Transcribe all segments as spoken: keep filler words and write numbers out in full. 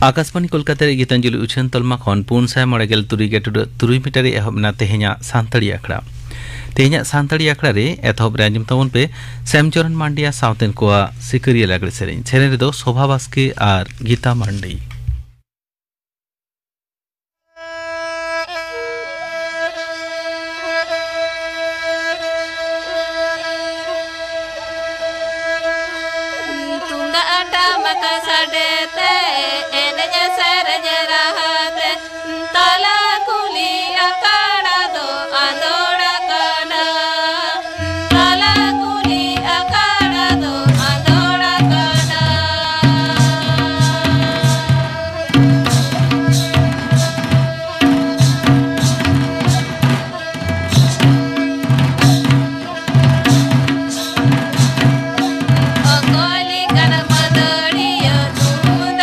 ᱟᱠᱟᱥᱵᱟᱱᱤ ᱠᱳᱞᱠᱟᱛᱟ ᱨᱮ ᱜᱤᱛᱟᱧᱡᱚᱞᱤ ᱩᱪᱷᱟᱹᱱ ᱛᱟᱞᱢᱟ ᱠᱷᱚᱱ ᱯᱩᱱ ᱥᱟᱭ ᱢᱚᱬᱮ ᱜᱮᱞ ᱛᱩᱨᱩᱭ ᱜᱮᱴᱩᱰᱟᱹᱜ ᱛᱩᱨᱩᱭ ᱢᱤᱴᱟᱨ ᱨᱮ ᱮᱦᱚᱵ ᱮᱱᱟ ᱛᱮᱦᱮᱧᱟᱜ ᱥᱟᱱᱛᱟᱲᱤ ᱟᱠᱷᱲᱟ᱾ ᱛᱮᱦᱮᱧᱟᱜ ᱥᱟᱱᱛᱟᱲᱤ ᱟᱠᱷᱲᱟ ᱨᱮ ᱮᱛᱚᱦᱚᱵ ᱨᱮ ᱟᱸᱡᱚᱢ ᱛᱟᱵᱚᱱ ᱯᱮ ᱥᱮᱢᱪᱚᱨᱚᱱ ᱢᱟᱱᱰᱤᱭᱟ ᱥᱟᱶᱛᱮᱱ ᱠᱚᱣᱟᱜ ᱥᱤᱠᱟᱹᱨᱤᱭᱟᱹ ᱞᱟᱜᱽᱲᱮ ᱥᱮᱨᱮᱧ᱾ ᱥᱮᱨᱮᱧ ᱨᱮᱫᱚ ᱥᱳᱵᱷᱟ ᱵᱟᱥᱠᱮ ᱟᱨ ᱜᱤᱛᱟ ᱢᱟᱱᱰᱤ᱾ ᱛᱩᱢᱫᱟᱜ ᱴᱟᱢᱟᱠ ᱥᱟᱰᱮ ᱛᱮ ᱮᱱᱮᱡ ᱥᱮᱨᱮᱧ ᱨᱟᱦᱟ ᱛᱮ ᱛᱟᱞᱟ ᱠᱩᱞᱦᱤ ᱟᱠᱷᱲᱟ ᱫᱚ ᱟᱸᱫᱳᱲ ᱟᱠᱟᱱᱟ᱾ ᱛᱟᱞᱟ ᱠᱩᱞᱦᱤ ᱟᱠᱷᱲᱟ ᱫᱚ ᱟᱸᱫᱳᱲ ᱟᱠᱟᱱᱟ᱾ ᱚᱠᱚᱭ ᱞᱮᱠᱟᱱ ᱢᱟᱹᱫᱟᱹᱲᱤᱭᱟᱹ ᱛᱩᱢᱫᱟᱜ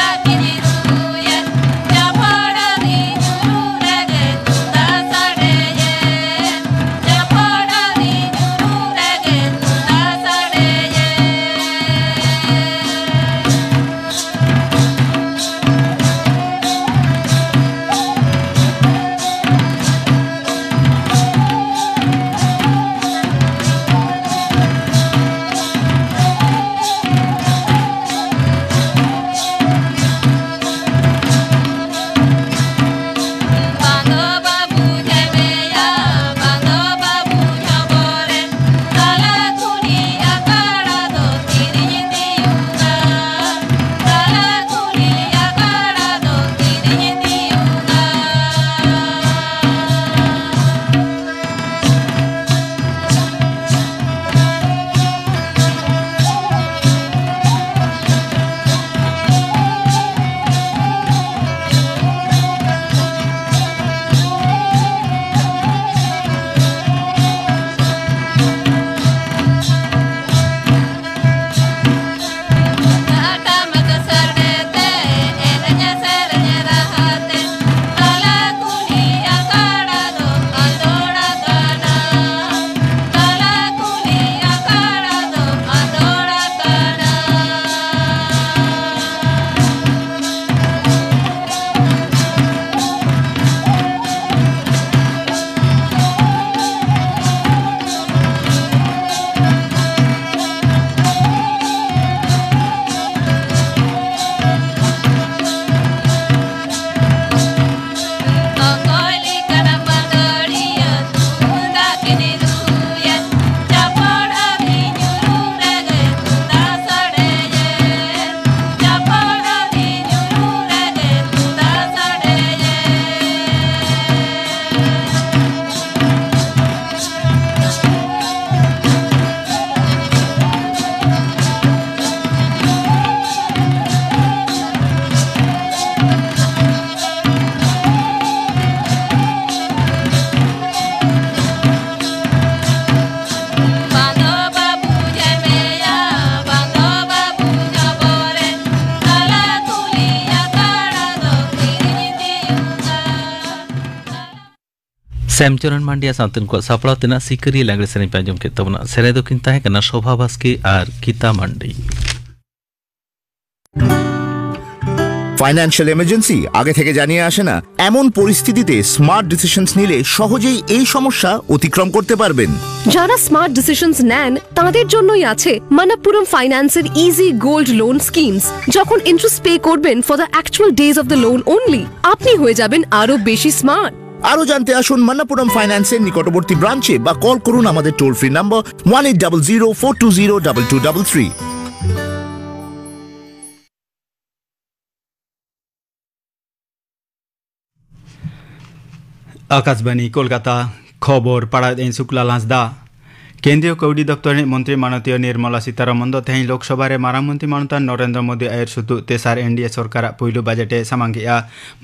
ᱥᱮᱢᱪᱚᱨᱚᱱ ᱢᱟᱱᱰᱤᱭᱟ ᱥᱟᱶᱛᱮ ᱩᱱᱠᱩᱣᱟᱜ ᱥᱟᱯᱲᱟᱣ ᱛᱮᱱᱟᱜ ᱥᱤᱠᱟᱹᱨᱤᱭᱟᱹ ᱞᱟᱜᱽᱲᱮ ᱥᱮᱨᱮᱧ ᱯᱮ ᱟᱸᱡᱚᱢ ᱠᱮᱫ ᱛᱟᱵᱚᱱᱟ᱾ ᱥᱮᱨᱮᱧ ᱫᱚᱠᱤᱱ ᱛᱟᱦᱮᱸ ᱠᱟᱱᱟ ᱥᱳᱵᱷᱟ ᱵᱟᱥᱠᱮ ᱟᱨ ᱜᱤᱛᱟ ᱢᱟᱱᱰᱤ᱾ ফাইন্যান্সিয়াল এমার্জেন্সি আগে থেকে জানিয়ে আসে না? এমন পরিস্থিতিতে স্মার্ট ডিসিশনস নিলে সহজেই এই সমস্যা অতিক্রম করতে পারবেন। যারা স্মার্ট ডিসিশনস নেন, তাদের জন্যই আছে মানাপ্পুরম ফাইন্যান্সের ইজি গোল্ড লোন স্কিমস। যখন ইন্টারেস্ট পে করবেন for the actual days of the loan only, আপনি হয়ে যাবেন আরো বেশি স্মার্ট। আরো জানতে আসুন মানাপ্পুরম ফাইন্যান্সের নিকটবর্তী ব্রাঞ্চে বা কল করুন আমাদের toll free number one eight double zero four two zero double two double three. Akashvani Kolkata. ᱠᱷᱚᱵᱚᱨ ᱯᱟᱲᱦᱟᱣᱮᱫ ᱟᱹᱧ ᱥᱩᱠᱞᱟᱞ ᱦᱟᱸᱥᱫᱟ᱾ ᱠᱮᱱᱫᱨᱤᱭᱚ ᱠᱟᱹᱣᱰᱤ ᱫᱚᱯᱛᱚᱨ ᱨᱤᱱᱤᱡ ᱢᱚᱱᱛᱨᱤ ᱢᱟᱱᱚᱛᱤᱭᱚ ᱱᱤᱨᱢᱚᱞᱟ ᱥᱤᱛᱟᱨᱚᱢᱚᱱ ᱫᱚ ᱛᱮᱦᱮᱧ ᱞᱳᱠᱥᱚᱵᱷᱟ ᱨᱮ ᱢᱟᱨᱟᱝ ᱢᱚᱱᱛᱨᱤ ᱢᱟᱱᱚᱛᱟᱱ ᱱᱚᱨᱮᱱᱫᱨᱚ ᱢᱳᱫᱤ ᱟᱹᱭᱩᱨ ᱥᱩᱛᱩᱜ ᱛᱮᱥᱟᱨ ᱮᱱᱰᱤᱮ ᱥᱚᱨᱠᱟᱨᱟᱜ ᱯᱩᱭᱞᱩ ᱵᱟᱡᱮᱴ ᱮ ᱥᱟᱢᱟᱝ ᱠᱮᱫᱼᱟ᱾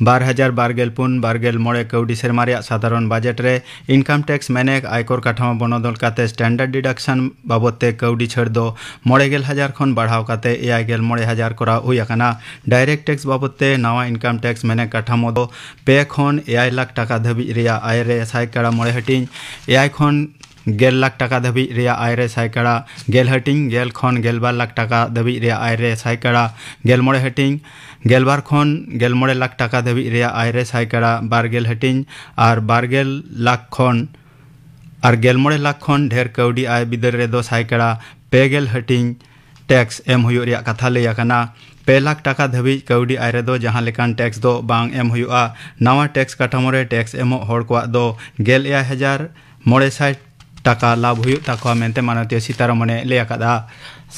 ᱵᱟᱨ ᱦᱟᱡᱟᱨ ᱵᱟᱨ ᱜᱮᱞ ᱯᱩᱱ ᱵᱟᱨ ᱜᱮᱞ ᱢᱚᱬᱮ ᱠᱟᱹᱣᱰᱤ ᱥᱮᱨᱢᱟ ᱨᱮᱭᱟᱜ ᱥᱟᱫᱷᱟᱨᱚᱱ ᱵᱟᱡᱮᱴ ᱨᱮ ᱤᱱᱠᱟᱢ ᱴᱮᱠᱥ ᱢᱮᱱᱮᱠ ᱟᱭᱠᱚᱨ ᱠᱟᱴᱷᱟᱢᱳ ᱵᱚᱱᱚᱫᱚᱞ ᱠᱟᱛᱮ ᱥᱴᱮᱱᱰᱟᱨᱰ ᱰᱤᱰᱟᱠᱥᱚᱱ ᱵᱟᱵᱚᱫ ᱛᱮ ᱠᱟᱹᱣᱰᱤ ᱪᱷᱟᱹᱲ ᱫᱚ ᱢᱚᱬᱮ ᱜᱮᱞ ᱦᱟᱡᱟᱨ ᱠᱷᱚᱱ ᱵᱟᱲᱦᱟᱣ ᱠᱟᱛᱮ ᱮᱭᱟᱭ ᱜᱮᱞ ᱢᱚᱬᱮ ᱦᱟᱡᱟᱨ ᱠᱚᱨᱟᱣ ᱦᱩᱭ ᱟᱠᱟᱱᱟ᱾ ᱰᱟᱭᱨᱮᱠᱴ ᱴᱮᱠᱥ ᱵᱟᱵᱚᱫ ᱛᱮ ᱱᱟᱣᱟ ᱤᱱᱠᱟᱢ ᱴᱮᱠᱥ ᱢᱮᱱᱮᱠ ᱠᱟᱴᱷᱟᱢᱳ ᱫᱚ ᱯᱮ ᱠᱷᱚᱱ ᱮᱭᱟᱭ ᱞᱟᱠᱷ ᱴᱟᱠᱟ ᱫᱷᱟᱹᱵᱤᱡ ᱨᱮᱭᱟᱜ ᱟᱭ ᱨᱮ ᱥᱟᱭᱠᱟᱲᱟ ᱢᱚᱬᱮ ᱦᱟᱹᱴᱤᱧ, ᱮᱭᱟᱭ ᱠᱷᱚᱱ ᱜᱮᱞ ᱞᱟᱠᱷ ᱴᱟᱠᱟ ᱫᱷᱟᱹᱵᱤᱡ ᱨᱮᱭᱟᱜ ᱟᱭ ᱨᱮ ᱥᱟᱭᱠᱟᱲᱟ ᱜᱮᱞ ᱦᱟᱹᱴᱤᱧ, ᱜᱮᱞ ᱠᱷᱚᱱ ᱜᱮᱞᱵᱟᱨ ᱞᱟᱠᱷ ᱴᱟᱠᱟ ᱫᱷᱟᱹᱵᱤᱡ ᱨᱮᱭᱟᱜ ᱟᱭ ᱨᱮ ᱥᱟᱭᱠᱟᱲᱟ ᱜᱮᱞ ᱢᱚᱬᱮ ᱦᱟᱹᱴᱤᱧ, ᱜᱮᱞᱵᱟᱨ ᱠᱷᱚᱱ ᱜᱮᱞ ᱢᱚᱬᱮ ᱞᱟᱠᱷ ᱴᱟᱠᱟ ᱫᱷᱟᱹᱵᱤᱡ ᱨᱮᱭᱟᱜ ᱟᱭ ᱨᱮ ᱥᱟᱭᱠᱟᱲᱟ ᱵᱟᱨ ᱜᱮᱞ ᱦᱟᱹᱴᱤᱧ ᱟᱨ ᱵᱟᱨ ᱜᱮᱞ ᱞᱟᱠᱷ ᱠᱷᱚᱱ ᱟᱨ ᱜᱮᱞ ᱢᱚᱬᱮ ᱞᱟᱠᱷ ᱠᱷᱚᱱ ᱰᱷᱮᱨ ᱠᱟᱹᱣᱰᱤ ᱟᱭ ᱵᱤᱫᱟᱹᱞ ᱨᱮᱫᱚ ᱥᱟᱭᱠᱟᱲᱟ ᱯᱮ ᱜᱮᱞ ᱦᱟᱹᱴᱤᱧ ᱴᱮᱠᱥ ᱮᱢ ᱦᱩᱭᱩᱜ ᱨᱮᱭᱟᱜ ᱠᱟᱛᱷᱟ ᱞᱟᱹᱭ ᱟᱠᱟᱱᱟ᱾ ᱯᱮ ᱞᱟᱠᱷ ᱴᱟᱠᱟ ᱫᱷᱟᱹᱵᱤᱡ ᱠᱟᱹᱣᱰᱤ ᱟᱭ ᱨᱮᱫᱚ ᱡᱟᱦᱟᱸ ᱞᱮᱠᱟᱱ ᱴᱮᱠᱥ ᱫᱚ ᱵᱟᱝ ᱮᱢ ᱦᱩᱭᱩᱜᱼᱟ᱾ ᱱᱟᱣᱟ ᱴᱮᱠᱥ ᱠᱟᱴᱷᱟᱢᱳ ᱨᱮ ᱴᱮᱠᱥ ᱮᱢᱚᱜ ᱦᱚᱲ ᱠᱚᱣᱟᱜ ᱫᱚ ᱜᱮᱞ ᱮᱭᱟᱭ ᱦᱟᱡᱟᱨ ᱢᱚᱬᱮ ᱥᱟᱭ ᱴᱟᱠᱟ ᱞᱟᱵᱷ ᱦᱩᱭᱩᱜ ᱛᱟᱠᱚᱣᱟ ᱢᱮᱱᱛᱮ ᱢᱟᱱᱚᱛᱤᱭᱟᱹ ᱥᱤᱛᱟᱨᱚᱢᱚᱱᱮ ᱞᱟᱹᱭ ᱟᱠᱟᱫᱼᱟ᱾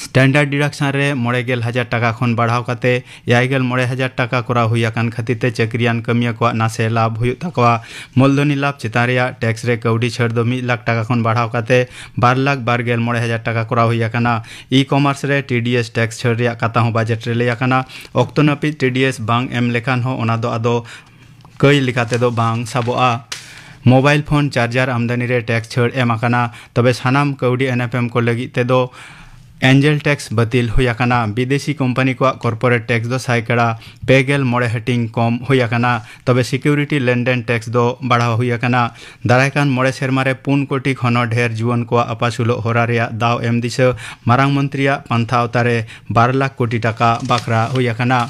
ᱥᱴᱮᱱᱰᱟᱨᱰ ᱰᱤᱰᱟᱠᱥᱚᱱ ᱨᱮ ᱢᱚᱬᱮ ᱜᱮᱞ ᱦᱟᱡᱟᱨ ᱴᱟᱠᱟ ᱠᱷᱚᱱ ᱵᱟᱲᱦᱟᱣ ᱠᱟᱛᱮ ᱮᱭᱟᱭ ᱜᱮᱞ ᱢᱚᱬᱮ ᱦᱟᱡᱟᱨ ᱴᱟᱠᱟ ᱠᱚᱨᱟᱣ ᱦᱩᱭ ᱟᱠᱟᱱ ᱠᱷᱟᱹᱛᱤᱨ ᱛᱮ ᱪᱟᱹᱠᱨᱤᱭᱟᱱ ᱠᱟᱹᱢᱤᱭᱟᱹ ᱠᱚᱣᱟᱜ ᱱᱟᱥᱮ ᱞᱟᱵᱷ ᱦᱩᱭᱩᱜ ᱛᱟᱠᱚᱣᱟ᱾ ᱢᱩᱞᱫᱷᱚᱱᱤ ᱞᱟᱵᱷ ᱪᱮᱛᱟᱱ ᱨᱮᱭᱟᱜ ᱴᱮᱠᱥ ᱨᱮ ᱠᱟᱹᱣᱰᱤ ᱪᱷᱟᱹᱲ ᱫᱚ ᱢᱤᱫ ᱞᱟᱠᱷ ᱴᱟᱠᱟ ᱠᱷᱚᱱ ᱵᱟᱲᱦᱟᱣ ᱠᱟᱛᱮ ᱵᱟᱨ ᱞᱟᱠᱷ ᱵᱟᱨ ᱜᱮᱞ ᱢᱚᱬᱮ ᱦᱟᱡᱟᱨ ᱴᱟᱠᱟ ᱠᱚᱨᱟᱣ ᱦᱩᱭ ᱟᱠᱟᱱᱟ᱾ ᱤ ᱠᱚᱢᱟᱨᱥ ᱨᱮ ᱴᱤᱰᱤᱮᱥ ᱴᱮᱠᱥ ᱪᱷᱟᱹᱲ ᱨᱮᱭᱟᱜ ᱠᱟᱛᱷᱟ ᱦᱚᱸ ᱵᱟᱡᱮᱴ ᱨᱮ ᱞᱟᱹᱭ ᱟᱠᱟᱱᱟ᱾ ᱚᱠᱛᱚ ᱱᱟᱹᱯᱤᱛ ᱴᱤᱰᱤᱮᱥ ᱵᱟᱝ ᱮᱢ ᱞᱮᱠᱷᱟᱱ ᱦᱚᱸ ᱚᱱᱟ ᱫᱚ ᱟᱫᱚ ᱠᱟᱹᱭ ᱞᱮᱠᱟ ᱛᱮᱫᱚ ᱵᱟᱝ ᱥᱟᱵᱚᱜᱼᱟ᱾ ᱢᱳᱵᱟᱭᱤᱞ ᱯᱷᱳᱱ ᱪᱟᱨᱡᱟᱨ ᱟᱢᱫᱟᱱᱤ ᱨᱮ ᱴᱮᱠᱥ ᱪᱷᱟᱹᱲ ᱮᱢ ᱟᱠᱟᱱᱟ, ᱛᱚᱵᱮ ᱥᱟᱱᱟᱢ ᱠᱟᱹᱣᱰᱤ ᱮᱱᱮᱯᱮᱢ ᱠᱚ ᱞᱟᱹᱜᱤᱫ ᱛᱮᱫᱚ ᱮᱧᱡᱮᱞ ᱴᱮᱠᱥ ᱵᱟᱹᱛᱤᱞ ᱦᱩᱭ ᱟᱠᱟᱱᱟ᱾ ᱵᱤᱫᱮᱥᱤ ᱠᱳᱢᱯᱟᱱᱤ ᱠᱚᱣᱟᱜ ᱠᱚᱨᱯᱳᱨᱮᱴ ᱴᱮᱠᱥ ᱫᱚ ᱥᱟᱭᱠᱟᱲᱟ ᱯᱮ ᱜᱮᱞ ᱢᱚᱬᱮ ᱦᱟᱹᱴᱤᱧ ᱠᱚᱢ ᱦᱩᱭ ᱟᱠᱟᱱᱟ᱾ ᱛᱚᱵᱮ ᱥᱤᱠᱤᱭᱩᱨᱤᱴᱤ ᱞᱮᱱᱫᱮᱱ ᱴᱮᱠᱥ ᱫᱚ ᱵᱟᱲᱦᱟᱣ ᱦᱩᱭ ᱟᱠᱟᱱᱟ᱾ ᱫᱟᱨᱟᱭ ᱠᱟᱱ ᱢᱚᱬᱮ ᱥᱮᱨᱢᱟ ᱨᱮ ᱯᱩᱱ ᱠᱳᱴᱤ ᱠᱷᱚᱱ ᱦᱚᱸ ᱰᱷᱮᱨ ᱡᱩᱣᱟᱹᱱ ᱠᱚᱣᱟᱜ ᱟᱯᱟᱥᱩᱞᱚᱜ ᱦᱚᱨᱟ ᱨᱮᱭᱟᱜ ᱫᱟᱣ ᱮᱢ ᱫᱤᱥᱟᱹ ᱢᱟᱨᱟᱝ ᱢᱚᱱᱛᱨᱤᱭᱟᱜ ᱯᱟᱱᱛᱷᱟ ᱟᱣᱛᱟ ᱨᱮ ᱵᱟᱨ ᱞᱟᱠᱷ ᱠᱳᱴᱤ ᱴᱟᱠᱟ ᱵᱟᱠᱷᱨᱟ ᱦᱩᱭ ᱟᱠᱟᱱᱟ᱾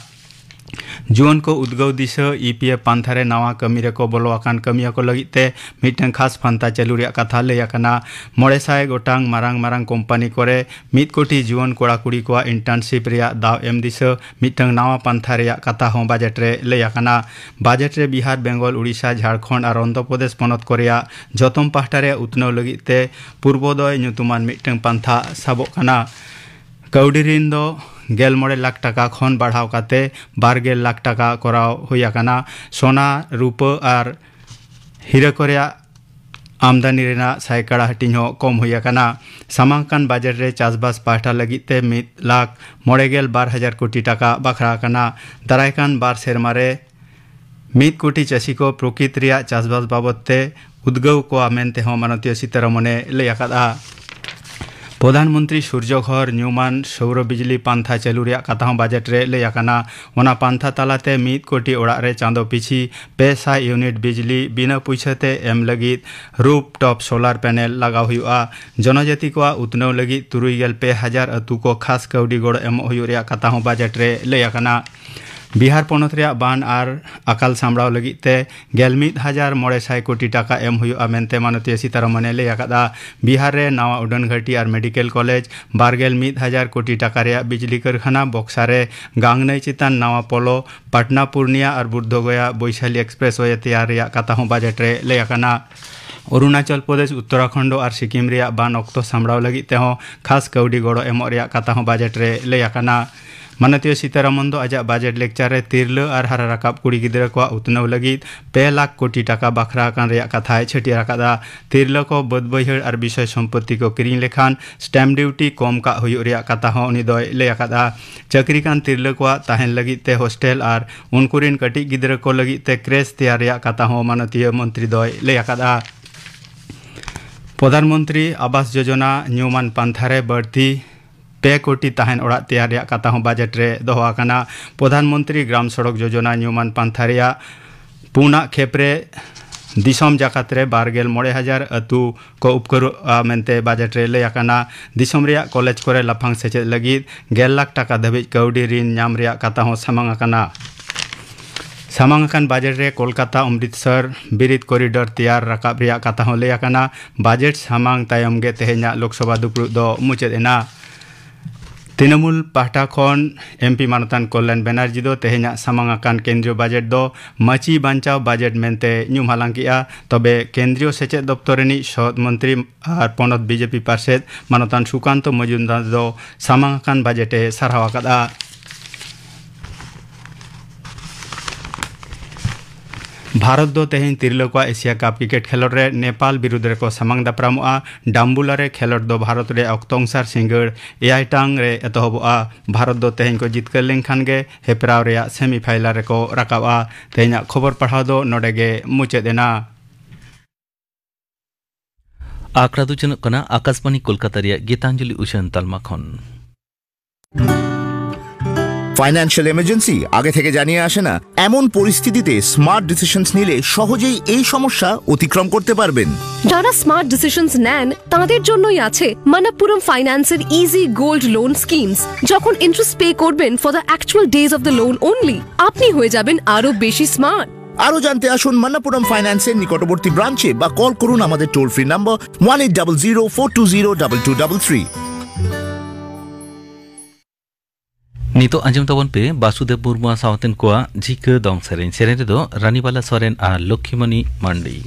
ᱡᱩᱣᱟᱹᱱ ᱠᱚ ᱩᱫᱽᱜᱟᱹᱣ ᱫᱤᱥᱟᱹ ᱤ ᱯᱤ ᱮᱯᱷ ᱯᱟᱱᱛᱷᱟ ᱨᱮ ᱱᱟᱣᱟ ᱠᱟᱹᱢᱤ ᱨᱮᱠᱚ ᱵᱚᱞᱚ ᱟᱠᱟᱱ ᱠᱟᱹᱢᱤᱭᱟᱹ ᱠᱚ ᱞᱟᱹᱜᱤᱫ ᱛᱮ ᱢᱤᱫᱴᱟᱝ ᱠᱷᱟᱥ ᱯᱟᱱᱛᱷᱟ ᱪᱟᱹᱞᱩ ᱨᱮᱭᱟᱜ ᱠᱟᱛᱷᱟ ᱞᱟᱹᱭ ᱟᱠᱟᱱᱟ᱾ ᱢᱚᱬᱮ ᱥᱟᱭ ᱜᱚᱴᱟᱝ ᱢᱟᱨᱟᱝ ᱢᱟᱨᱟᱝ ᱠᱳᱢᱯᱟᱱᱤ ᱠᱚᱨᱮ ᱢᱤᱫ ᱠᱳᱴᱤ ᱡᱩᱣᱟᱹᱱ ᱠᱚᱲᱟ ᱠᱩᱲᱤ ᱠᱚᱣᱟᱜ ᱤᱱᱴᱟᱨᱱᱥᱤᱯ ᱨᱮᱭᱟᱜ ᱫᱟᱣ ᱮᱢ ᱫᱤᱥᱟᱹ ᱢᱤᱫᱴᱟᱝ ᱱᱟᱣᱟ ᱯᱟᱱᱛᱷᱟ ᱨᱮᱭᱟᱜ ᱠᱟᱛᱷᱟ ᱦᱚᱸ ᱵᱟᱡᱮᱴ ᱨᱮ ᱞᱟᱹᱭ ᱟᱠᱟᱱᱟ᱾ ᱵᱟᱡᱮᱴ ᱨᱮ ᱵᱤᱦᱟᱨ, ᱵᱮᱝᱜᱚᱞ, ᱩᱲᱤᱥᱥᱟ, ᱡᱷᱟᱲᱠᱷᱚᱸᱰ ᱟᱨ ᱚᱱᱫᱷᱨᱚ ᱯᱨᱚᱫᱮᱥ ᱯᱚᱱᱚᱛ ᱠᱚ ᱨᱮᱭᱟᱜ ᱡᱚᱛᱚᱢ ᱯᱟᱦᱴᱟ ᱨᱮᱭᱟᱜ ᱩᱛᱱᱟᱹᱣ ᱞᱟᱹᱜᱤᱫ ᱛᱮ ᱯᱩᱨᱵᱚᱫᱚᱭ ᱧᱩᱛᱩᱢᱟᱱ ᱢᱤᱫᱴᱟᱝ ᱯᱟᱱᱛᱷᱟ ᱥᱟᱵᱚᱜ ᱠᱟᱱᱟ᱾ ᱠᱟᱹᱣᱰᱤ ᱨᱤᱱ ᱫᱚ ᱜᱮᱞ ᱢᱚᱬᱮ ᱞᱟᱠᱷ ᱴᱟᱠᱟ ᱠᱷᱚᱱ ᱵᱟᱲᱦᱟᱣ ᱠᱟᱛᱮ ᱵᱟᱨ ᱜᱮᱞ ᱞᱟᱠᱷ ᱴᱟᱠᱟ ᱠᱚᱨᱟᱣ ᱦᱩᱭ ᱟᱠᱟᱱᱟ᱾ ᱥᱚᱱᱟ, ᱨᱩᱯᱟᱹ ᱟᱨ ᱦᱤᱨᱟᱹ ᱠᱚ ᱨᱮᱭᱟᱜ ᱟᱢᱫᱟᱱᱤ ᱨᱮᱱᱟᱜ ᱥᱟᱭᱠᱟᱲᱟ ᱦᱟᱹᱴᱤᱧ ᱦᱚᱸ ᱠᱚᱢ ᱦᱩᱭ ᱟᱠᱟᱱᱟ᱾ ᱥᱟᱢᱟᱝ ᱠᱟᱱ ᱵᱟᱡᱮᱴ ᱨᱮ ᱪᱟᱥᱵᱟᱥ ᱯᱟᱦᱴᱟ ᱞᱟᱹᱜᱤᱫ ᱛᱮ ᱢᱤᱫ ᱞᱟᱠᱷ ᱢᱚᱬᱮ ᱜᱮᱞ ᱵᱟᱨ ᱦᱟᱡᱟᱨ ᱠᱳᱴᱤ ᱴᱟᱠᱟ ᱵᱟᱠᱷᱨᱟ ᱟᱠᱟᱱᱟ᱾ ᱫᱟᱨᱟᱭ ᱠᱟᱱ ᱵᱟᱨ ᱥᱮᱨᱢᱟ ᱨᱮ ᱢᱤᱫ ᱠᱳᱴᱤ ᱪᱟᱹᱥᱤ ᱠᱚ ᱯᱨᱚᱠᱤᱛ ᱨᱮᱭᱟᱜ ᱪᱟᱥᱵᱟᱥ ᱵᱟᱵᱚᱫ ᱛᱮ ᱩᱫᱽᱜᱟᱹᱣ ᱠᱚᱣᱟ ᱢᱮᱱᱛᱮ ᱦᱚᱸ ᱢᱟᱱᱚᱛᱤᱭᱟᱹ ᱥᱤᱛᱟᱨᱚᱢᱚᱱᱮ ᱞᱟᱹᱭ ᱟᱠᱟᱫᱼᱟ᱾ ᱯᱨᱚᱫᱷᱟᱱ ᱢᱚᱱᱛᱨᱤ ᱥᱩᱨᱡᱚ ᱜᱷᱚᱨ ᱧᱩᱢᱟᱱ ᱥᱳᱣᱨᱚ ᱵᱤᱡᱽᱞᱤ ᱯᱟᱱᱛᱷᱟ ᱪᱟᱹᱞᱩ ᱨᱮᱭᱟᱜ ᱠᱟᱛᱷᱟ ᱦᱚᱸ ᱵᱟᱡᱮᱴ ᱨᱮ ᱞᱟᱹᱭ ᱟᱠᱟᱱᱟ᱾ ᱚᱱᱟ ᱯᱟᱱᱛᱷᱟ ᱛᱟᱞᱟᱛᱮ ᱢᱤᱫ ᱠᱳᱴᱤ ᱚᱲᱟᱜ ᱨᱮ ᱪᱟᱸᱫᱚ ᱯᱤᱪᱷᱤ ᱯᱮ ᱥᱟᱭ ᱤᱭᱩᱱᱤᱴ ᱵᱤᱡᱽᱞᱤ ᱵᱤᱱᱟᱹ ᱯᱩᱭᱥᱟᱹ ᱛᱮ ᱮᱢ ᱞᱟᱹᱜᱤᱫ ᱨᱩᱯ ᱴᱚᱯ ᱥᱳᱞᱟᱨ ᱯᱮᱱᱮᱞ ᱞᱟᱜᱟᱣ ᱦᱩᱭᱩᱜᱼᱟ᱾ ᱡᱚᱱᱚᱡᱟᱹᱛᱤ ᱠᱚᱣᱟᱜ ᱩᱛᱱᱟᱹᱣ ᱞᱟᱹᱜᱤᱫ ᱛᱩᱨᱩᱭ ᱜᱮᱞ ᱯᱮ ᱦᱟᱡᱟᱨ ᱟᱹᱛᱩ ᱠᱚ ᱠᱷᱟᱥ ᱠᱟᱹᱣᱰᱤ ᱜᱚᱲᱚ ᱮᱢᱚᱜ ᱦᱩᱭᱩᱜ ᱨᱮᱭᱟᱜ ᱠᱟᱛᱷᱟ ᱦᱚᱸ ᱵᱟᱡᱮᱴ ᱨᱮ ᱞᱟᱹᱭ ᱟᱠᱟᱱᱟ᱾ ᱵᱤᱦᱟᱨ ᱯᱚᱱᱚᱛ ᱨᱮᱭᱟᱜ ᱵᱟᱱ ᱟᱨ ᱟᱠᱟᱞ ᱥᱟᱢᱵᱲᱟᱣ ᱞᱟᱹᱜᱤᱫ ᱛᱮ ᱜᱮᱞ ᱢᱤᱫ ᱦᱟᱡᱟᱨ ᱢᱚᱬᱮ ᱥᱟᱭ ᱠᱳᱴᱤ ᱴᱟᱠᱟ ᱮᱢ ᱦᱩᱭᱩᱜᱼᱟ ᱢᱮᱱᱛᱮ ᱢᱟᱱᱚᱛᱤᱭᱟᱹ ᱥᱤᱛᱟᱨᱚᱢᱚᱱᱮ ᱞᱟᱹᱭ ᱟᱠᱟᱫᱼᱟ᱾ ᱵᱤᱦᱟᱨ ᱨᱮ ᱱᱟᱣᱟ ᱩᱰᱟᱹᱱ ᱜᱷᱟᱹᱴᱤ ᱟᱨ ᱢᱮᱰᱤᱠᱮᱞ ᱠᱚᱞᱮᱡᱽ, ᱵᱟᱨ ᱜᱮᱞ ᱢᱤᱫ ᱦᱟᱡᱟᱨ ᱠᱳᱴᱤ ᱴᱟᱠᱟ ᱨᱮᱭᱟᱜ ᱵᱤᱡᱽᱞᱤ ᱠᱟᱹᱨᱠᱷᱟᱱᱟ, ᱵᱚᱠᱥᱟ ᱨᱮ ᱜᱟᱝ ᱱᱟᱹᱭ ᱪᱮᱛᱟᱱ ᱱᱟᱣᱟ ᱯᱳᱞᱳ, ᱯᱟᱴᱱᱟ ᱯᱩᱨᱱᱤᱭᱟ ᱟᱨ ᱵᱩᱫᱽᱫᱷᱚ ᱜᱚᱭᱟ ᱵᱳᱭᱥᱟᱞᱤ ᱮᱠᱥᱯᱨᱮᱥ ᱣᱮ ᱛᱮᱭᱟᱨ ᱨᱮᱭᱟᱜ ᱠᱟᱛᱷᱟ ᱦᱚᱸ ᱵᱟᱡᱮᱴ ᱨᱮ ᱞᱟᱹᱭ ᱟᱠᱟᱱᱟ᱾ ᱚᱨᱩᱱᱟᱪᱚᱞ ᱯᱨᱚᱫᱮᱥ, ᱩᱛᱛᱚᱨᱟᱠᱷᱚᱸᱰ ᱟᱨ ᱥᱤᱠᱤᱢ ᱨᱮᱭᱟᱜ ᱵᱟᱱ ᱚᱠᱛᱚ ᱥᱟᱢᱵᱲᱟᱣ ᱞᱟᱹᱜᱤᱫ ᱛᱮᱦᱚᱸ ᱠᱷᱟᱥ ᱠᱟᱹᱣᱰᱤ ᱜᱚᱲᱚ ᱮᱢᱚᱜ ᱨᱮᱭᱟᱜ ᱠᱟᱛᱷᱟ ᱦᱚᱸ ᱵᱟᱡᱮᱴ ᱨᱮ ᱞᱟᱹᱭ ᱟᱠᱟᱱᱟ᱾ ᱢᱟᱱᱚᱛᱤᱭᱟᱹ ᱥᱤᱛᱟᱨᱟᱢᱚᱱ ᱫᱚ ᱟᱡᱟᱜ ᱵᱟᱡᱮᱴ ᱞᱮᱠᱪᱟᱨ ᱨᱮ ᱛᱤᱨᱞᱟᱹ ᱟᱨ ᱦᱟᱨᱟ ᱨᱟᱠᱟᱵ ᱠᱩᱲᱤ ᱜᱤᱫᱽᱨᱟᱹ ᱠᱚᱣᱟᱜ ᱩᱛᱱᱟᱹᱣ ᱞᱟᱹᱜᱤᱫ ᱯᱮ ᱞᱟᱠᱷ ᱠᱳᱴᱤ ᱴᱟᱠᱟ ᱵᱟᱠᱷᱨᱟ ᱟᱠᱟᱱ ᱨᱮᱭᱟᱜ ᱠᱟᱛᱷᱟᱭ ᱪᱷᱟᱹᱴᱭᱟᱹᱨ ᱟᱠᱟᱫᱼᱟ᱾ ᱛᱤᱨᱞᱟᱹ ᱠᱚ ᱵᱟᱹᱫᱽ ᱵᱟᱹᱭᱦᱟᱹᱲ ᱟᱨ ᱵᱤᱥᱚᱭ ᱥᱚᱢᱯᱚᱛᱛᱤ ᱠᱚ ᱠᱤᱨᱤᱧ ᱞᱮᱠᱷᱟᱱ ᱥᱴᱮᱢᱯ ᱰᱤᱭᱩᱴᱤ ᱠᱚᱢ ᱠᱟᱜ ᱦᱩᱭᱩᱜ ᱨᱮᱭᱟᱜ ᱠᱟᱛᱷᱟ ᱦᱚᱸ ᱩᱱᱤ ᱫᱚᱭ ᱞᱟᱹᱭ ᱟᱠᱟᱫᱼᱟ᱾ ᱪᱟᱹᱠᱨᱤ ᱠᱟᱱ ᱛᱤᱨᱞᱟᱹ ᱠᱚᱣᱟᱜ ᱛᱟᱦᱮᱱ ᱞᱟᱹᱜᱤᱫ ᱛᱮ ᱦᱳᱥᱴᱮᱞ ᱟᱨ ᱩᱱᱠᱩ ᱨᱤᱱ ᱠᱟᱹᱴᱤᱡ ᱜᱤᱫᱽᱨᱟᱹ ᱠᱚ ᱞᱟᱹᱜᱤᱫ ᱛᱮ ᱠᱨᱮᱪ ᱛᱮᱭᱟᱨ ᱨᱮᱭᱟᱜ ᱠᱟᱛᱷᱟ ᱦᱚᱸ ᱢᱟᱱᱚᱛᱤᱭᱟᱹ ᱢᱚᱱᱛᱨᱤ ᱫᱚᱭ ᱞᱟᱹᱭ ᱟᱠᱟᱫᱼᱟ᱾ ᱯᱨᱚᱫᱷᱟᱱ ᱢᱚᱱᱛᱨᱤ ᱟᱵᱟᱥ ᱡᱳᱡᱚᱱᱟ ᱧᱩᱢᱟᱱ ᱯᱟᱱᱛᱷᱟ ᱨᱮ ᱵᱟᱹᱲᱛᱤ ᱯᱮ ᱠᱳᱴᱤ ᱛᱟᱦᱮᱱ ᱚᱲᱟᱜ ᱛᱮᱭᱟᱨ ᱨᱮᱭᱟᱜ ᱠᱟᱛᱷᱟ ᱦᱚᱸ ᱵᱟᱡᱮᱴ ᱨᱮ ᱫᱚᱦᱚ ᱟᱠᱟᱱᱟ᱾ ᱯᱨᱚᱫᱷᱟᱱ ᱢᱚᱱᱛᱨᱤ ᱜᱨᱟᱢ ᱥᱚᱲᱚᱠ ᱡᱳᱡᱚᱱᱟ ᱧᱩᱢᱟᱱ ᱯᱟᱱᱛᱷᱟ ᱨᱮᱭᱟᱜ ᱯᱩᱱᱟᱜ ᱠᱷᱮᱯ ᱨᱮ ᱫᱤᱥᱚᱢ ᱡᱟᱠᱟᱛ ᱨᱮ ᱵᱟᱨ ᱜᱮᱞ ᱢᱚᱬᱮ ᱦᱟᱡᱟᱨ ᱟᱹᱛᱩ ᱠᱚ ᱩᱯᱠᱟᱹᱨᱚᱜᱼᱟ ᱢᱮᱱᱛᱮ ᱵᱟᱡᱮᱴ ᱨᱮ ᱞᱟᱹᱭ ᱟᱠᱟᱱᱟ᱾ ᱫᱤᱥᱚᱢ ᱨᱮᱭᱟᱜ ᱠᱚᱞᱮᱡᱽ ᱠᱚᱨᱮ ᱞᱟᱯᱷᱟᱝ ᱥᱮᱪᱮᱫ ᱞᱟᱹᱜᱤᱫ ᱜᱮᱞ ᱞᱟᱠᱷ ᱴᱟᱠᱟ ᱫᱷᱟᱹᱵᱤᱡ ᱠᱟᱹᱣᱰᱤ ᱨᱤᱱ ᱧᱟᱢ ᱨᱮᱭᱟᱜ ᱠᱟᱛᱷᱟ ᱦᱚᱸ ᱥᱟᱢᱟᱝ ᱟᱠᱟᱱᱟ᱾ ᱥᱟᱢᱟᱝ ᱟᱠᱟᱱ ᱵᱟᱡᱮᱴ ᱨᱮ ᱠᱳᱞᱠᱟᱛᱟ ᱚᱢᱨᱤᱛᱥᱚᱨ ᱵᱤᱨᱤᱫ ᱠᱚᱨᱤᱰᱚᱨ ᱛᱮᱭᱟᱨ ᱨᱟᱠᱟᱵ ᱨᱮᱭᱟᱜ ᱠᱟᱛᱷᱟ ᱦᱚᱸ ᱞᱟᱹᱭ ᱟᱠᱟᱱᱟ᱾ ᱵᱟᱡᱮᱴ ᱥᱟᱢᱟᱝ ᱛᱟᱭᱚᱢ ᱜᱮ ᱛᱮᱦᱮᱧᱟᱜ ᱞᱳᱠᱥᱚᱵᱷᱟ ᱫᱩᱯᱲᱩᱵ ᱫᱚ ᱢᱩᱪᱟᱹᱫ ᱮᱱᱟ᱾ ᱛᱨᱤᱱᱚᱢᱩᱞ ᱯᱟᱦᱴᱟ ᱠᱷᱚᱱ ᱮᱢᱯᱤ ᱢᱟᱱᱚᱛᱟᱱ ᱠᱚᱞᱭᱟᱱ ᱵᱮᱱᱟᱨᱡᱤ ᱫᱚ ᱛᱮᱦᱮᱧᱟᱜ ᱥᱟᱢᱟᱝ ᱟᱠᱟᱱ ᱠᱮᱱᱫᱨᱤᱭᱚ ᱵᱟᱡᱮᱴ ᱫᱚ ᱢᱟᱹᱪᱤ ᱵᱟᱧᱪᱟᱣ ᱵᱟᱡᱮᱴ ᱢᱮᱱᱛᱮ ᱧᱩᱢ ᱦᱟᱞᱟᱝ ᱠᱮᱫᱼᱟ᱾ ᱛᱚᱵᱮ ᱠᱮᱱᱫᱨᱤᱭᱚ ᱥᱮᱪᱮᱫ ᱫᱚᱯᱛᱚᱨ ᱨᱤᱱᱤᱡ ᱥᱚᱦᱚᱫ ᱢᱚᱱᱛᱨᱤ ᱟᱨ ᱯᱚᱱᱚᱛ ᱵᱤᱡᱮᱯᱤ ᱯᱟᱨᱥᱮᱛ ᱢᱟᱱᱚᱛᱟᱱ ᱥᱩᱠᱟᱱᱛᱚ ᱢᱚᱡᱩᱢᱫᱟᱨ ᱫᱚ ᱥᱟᱢᱟᱝ ᱟᱠᱟᱱ ᱵᱟᱡᱮᱴ ᱮ ᱥᱟᱨᱦᱟᱣ ᱟᱠᱟᱫᱼᱟ᱾ ᱵᱷᱟᱨᱚᱛ ᱫᱚ ᱛᱮᱦᱮᱧ ᱛᱤᱨᱞᱟᱹ ᱠᱚᱣᱟᱜ ᱮᱥᱤᱭᱟ ᱠᱟᱯ ᱠᱨᱤᱠᱮᱴ ᱠᱷᱮᱞᱚᱸᱰ ᱨᱮ ᱱᱮᱯᱟᱞ ᱵᱤᱨᱩᱫᱽ ᱨᱮᱠᱚ ᱥᱟᱢᱟᱝ ᱫᱟᱯᱨᱟᱢᱚᱜᱼᱟ᱾ ᱰᱟᱢᱵᱩᱞᱟ ᱨᱮ ᱠᱷᱮᱞᱚᱸᱰ ᱫᱚ ᱵᱷᱟᱨᱚᱛ ᱨᱮᱭᱟᱜ ᱚᱠᱛᱚ ᱚᱱᱩᱥᱟᱨ ᱥᱤᱸᱜᱟᱹᱲ ᱮᱭᱟᱭ ᱴᱟᱲᱟᱝ ᱨᱮ ᱮᱛᱚᱦᱚᱵᱚᱜᱼᱟ᱾ ᱵᱷᱟᱨᱚᱛ ᱫᱚ ᱛᱮᱦᱮᱧ ᱠᱚ ᱡᱤᱛᱠᱟᱹᱨ ᱞᱮᱱᱠᱷᱟᱱ ᱜᱮ ᱦᱮᱯᱨᱟᱣ ᱨᱮᱭᱟᱜ ᱥᱮᱢᱤᱯᱷᱟᱭᱱᱟᱞ ᱨᱮᱠᱚ ᱨᱟᱠᱟᱵᱼᱟ᱾ ᱛᱮᱦᱮᱧᱟᱜ ᱠᱷᱚᱵᱚᱨ ᱯᱟᱲᱦᱟᱣ ᱫᱚ ᱱᱚᱰᱮ ᱜᱮ ᱢᱩᱪᱟᱹᱫ ᱮᱱᱟ᱾ ᱟᱠᱷᱲᱟ ᱫᱚ ᱪᱟᱞᱟᱜ ᱠᱟᱱᱟ ᱟᱠᱟᱥᱵᱟᱬᱤ ᱠᱳᱞᱠᱟᱛᱟ ᱨᱮᱭᱟᱜ ᱜᱤᱛᱟᱧᱡᱚᱞᱤ ᱩᱪᱷᱟᱹᱱ ᱛᱟᱞᱢᱟ ᱠᱷᱚᱱ᱾ ফাইন্যান্সিয়াল ইমার্জেন্সি আগে থেকে জানিয়ে আসে না? এমন পরিস্থিতিতে স্মার্ট ডিসিশনস নিলে সহজেই এই সমস্যা অতিক্রম করতে পারবেন। যারা স্মার্ট ডিসিশনস নেন, তাদের জন্যই আছে মানাপ্পুরম ফাইন্যান্সের ইজি গোল্ড লোন স্কিমস। যখন ইন্টারেস্ট পে করবেন for the actual days of the loan only, আপনি হয়ে যাবেন আরো বেশি স্মার্ট। আরও জানতে আসুন মানাপ্পুরম ফাইন্যান্সের নিকটবর্তী ব্রাঞ্চে বা কল করুন আমাদের toll free number one eight double zero four two zero double two double three. ᱱᱤᱛᱚᱜ ᱟᱸᱡᱚᱢ ᱛᱟᱵᱚᱱ ᱯᱮ ᱵᱟᱥᱩᱫᱮᱵ ᱢᱩᱨᱢᱩ ᱥᱟᱶᱛᱮᱱ ᱠᱚᱣᱟᱜ ᱡᱷᱤᱠᱟᱹ ᱫᱚᱝ ᱥᱮᱨᱮᱧ᱾ ᱥᱮᱨᱮᱧ ᱨᱮᱫᱚ ᱨᱟᱱᱤᱵᱟᱞᱟ ᱥᱚᱨᱮᱱ ᱟᱨ ᱞᱚᱠᱠᱷᱤᱢᱚᱱᱤ ᱢᱟᱱᱰᱤ᱾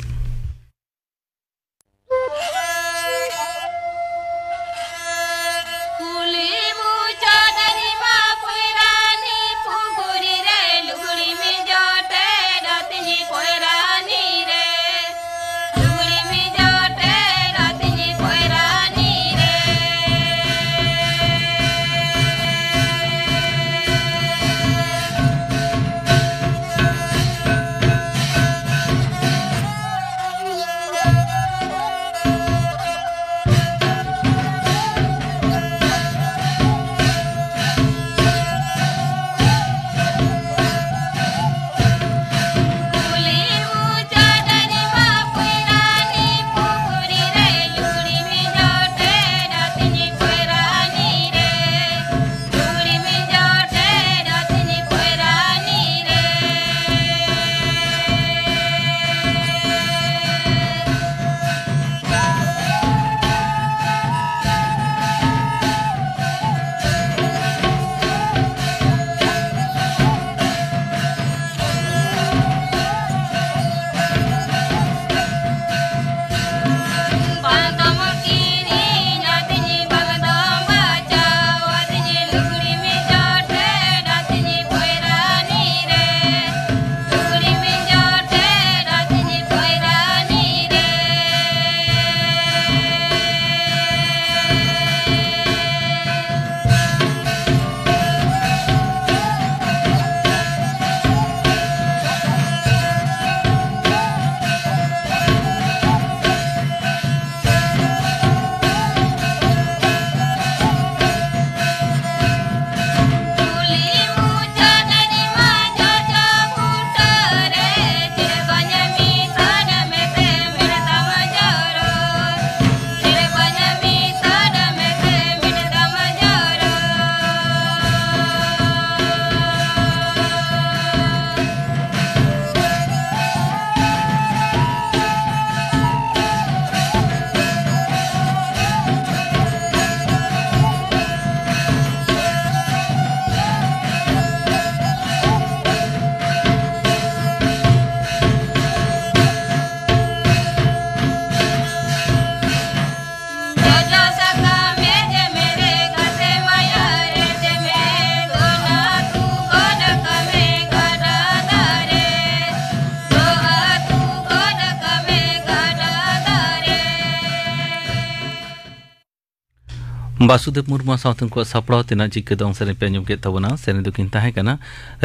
ᱵᱟᱥᱩᱫᱮᱵᱽ ᱢᱩᱨᱢᱩ ᱥᱟᱶᱛᱮ ᱩᱱᱠᱩᱣᱟᱜ ᱥᱟᱯᱲᱟᱣ ᱛᱮᱱᱟᱜ ᱪᱤᱠᱟᱹ ᱫᱚᱝ ᱥᱮᱨᱮᱧ ᱯᱮ ᱟᱸᱡᱚᱢ ᱠᱮᱫ ᱛᱟᱵᱚᱱᱟ᱾ ᱥᱮᱨᱮᱧ ᱫᱚᱠᱤᱱ ᱛᱟᱦᱮᱸ ᱠᱟᱱᱟ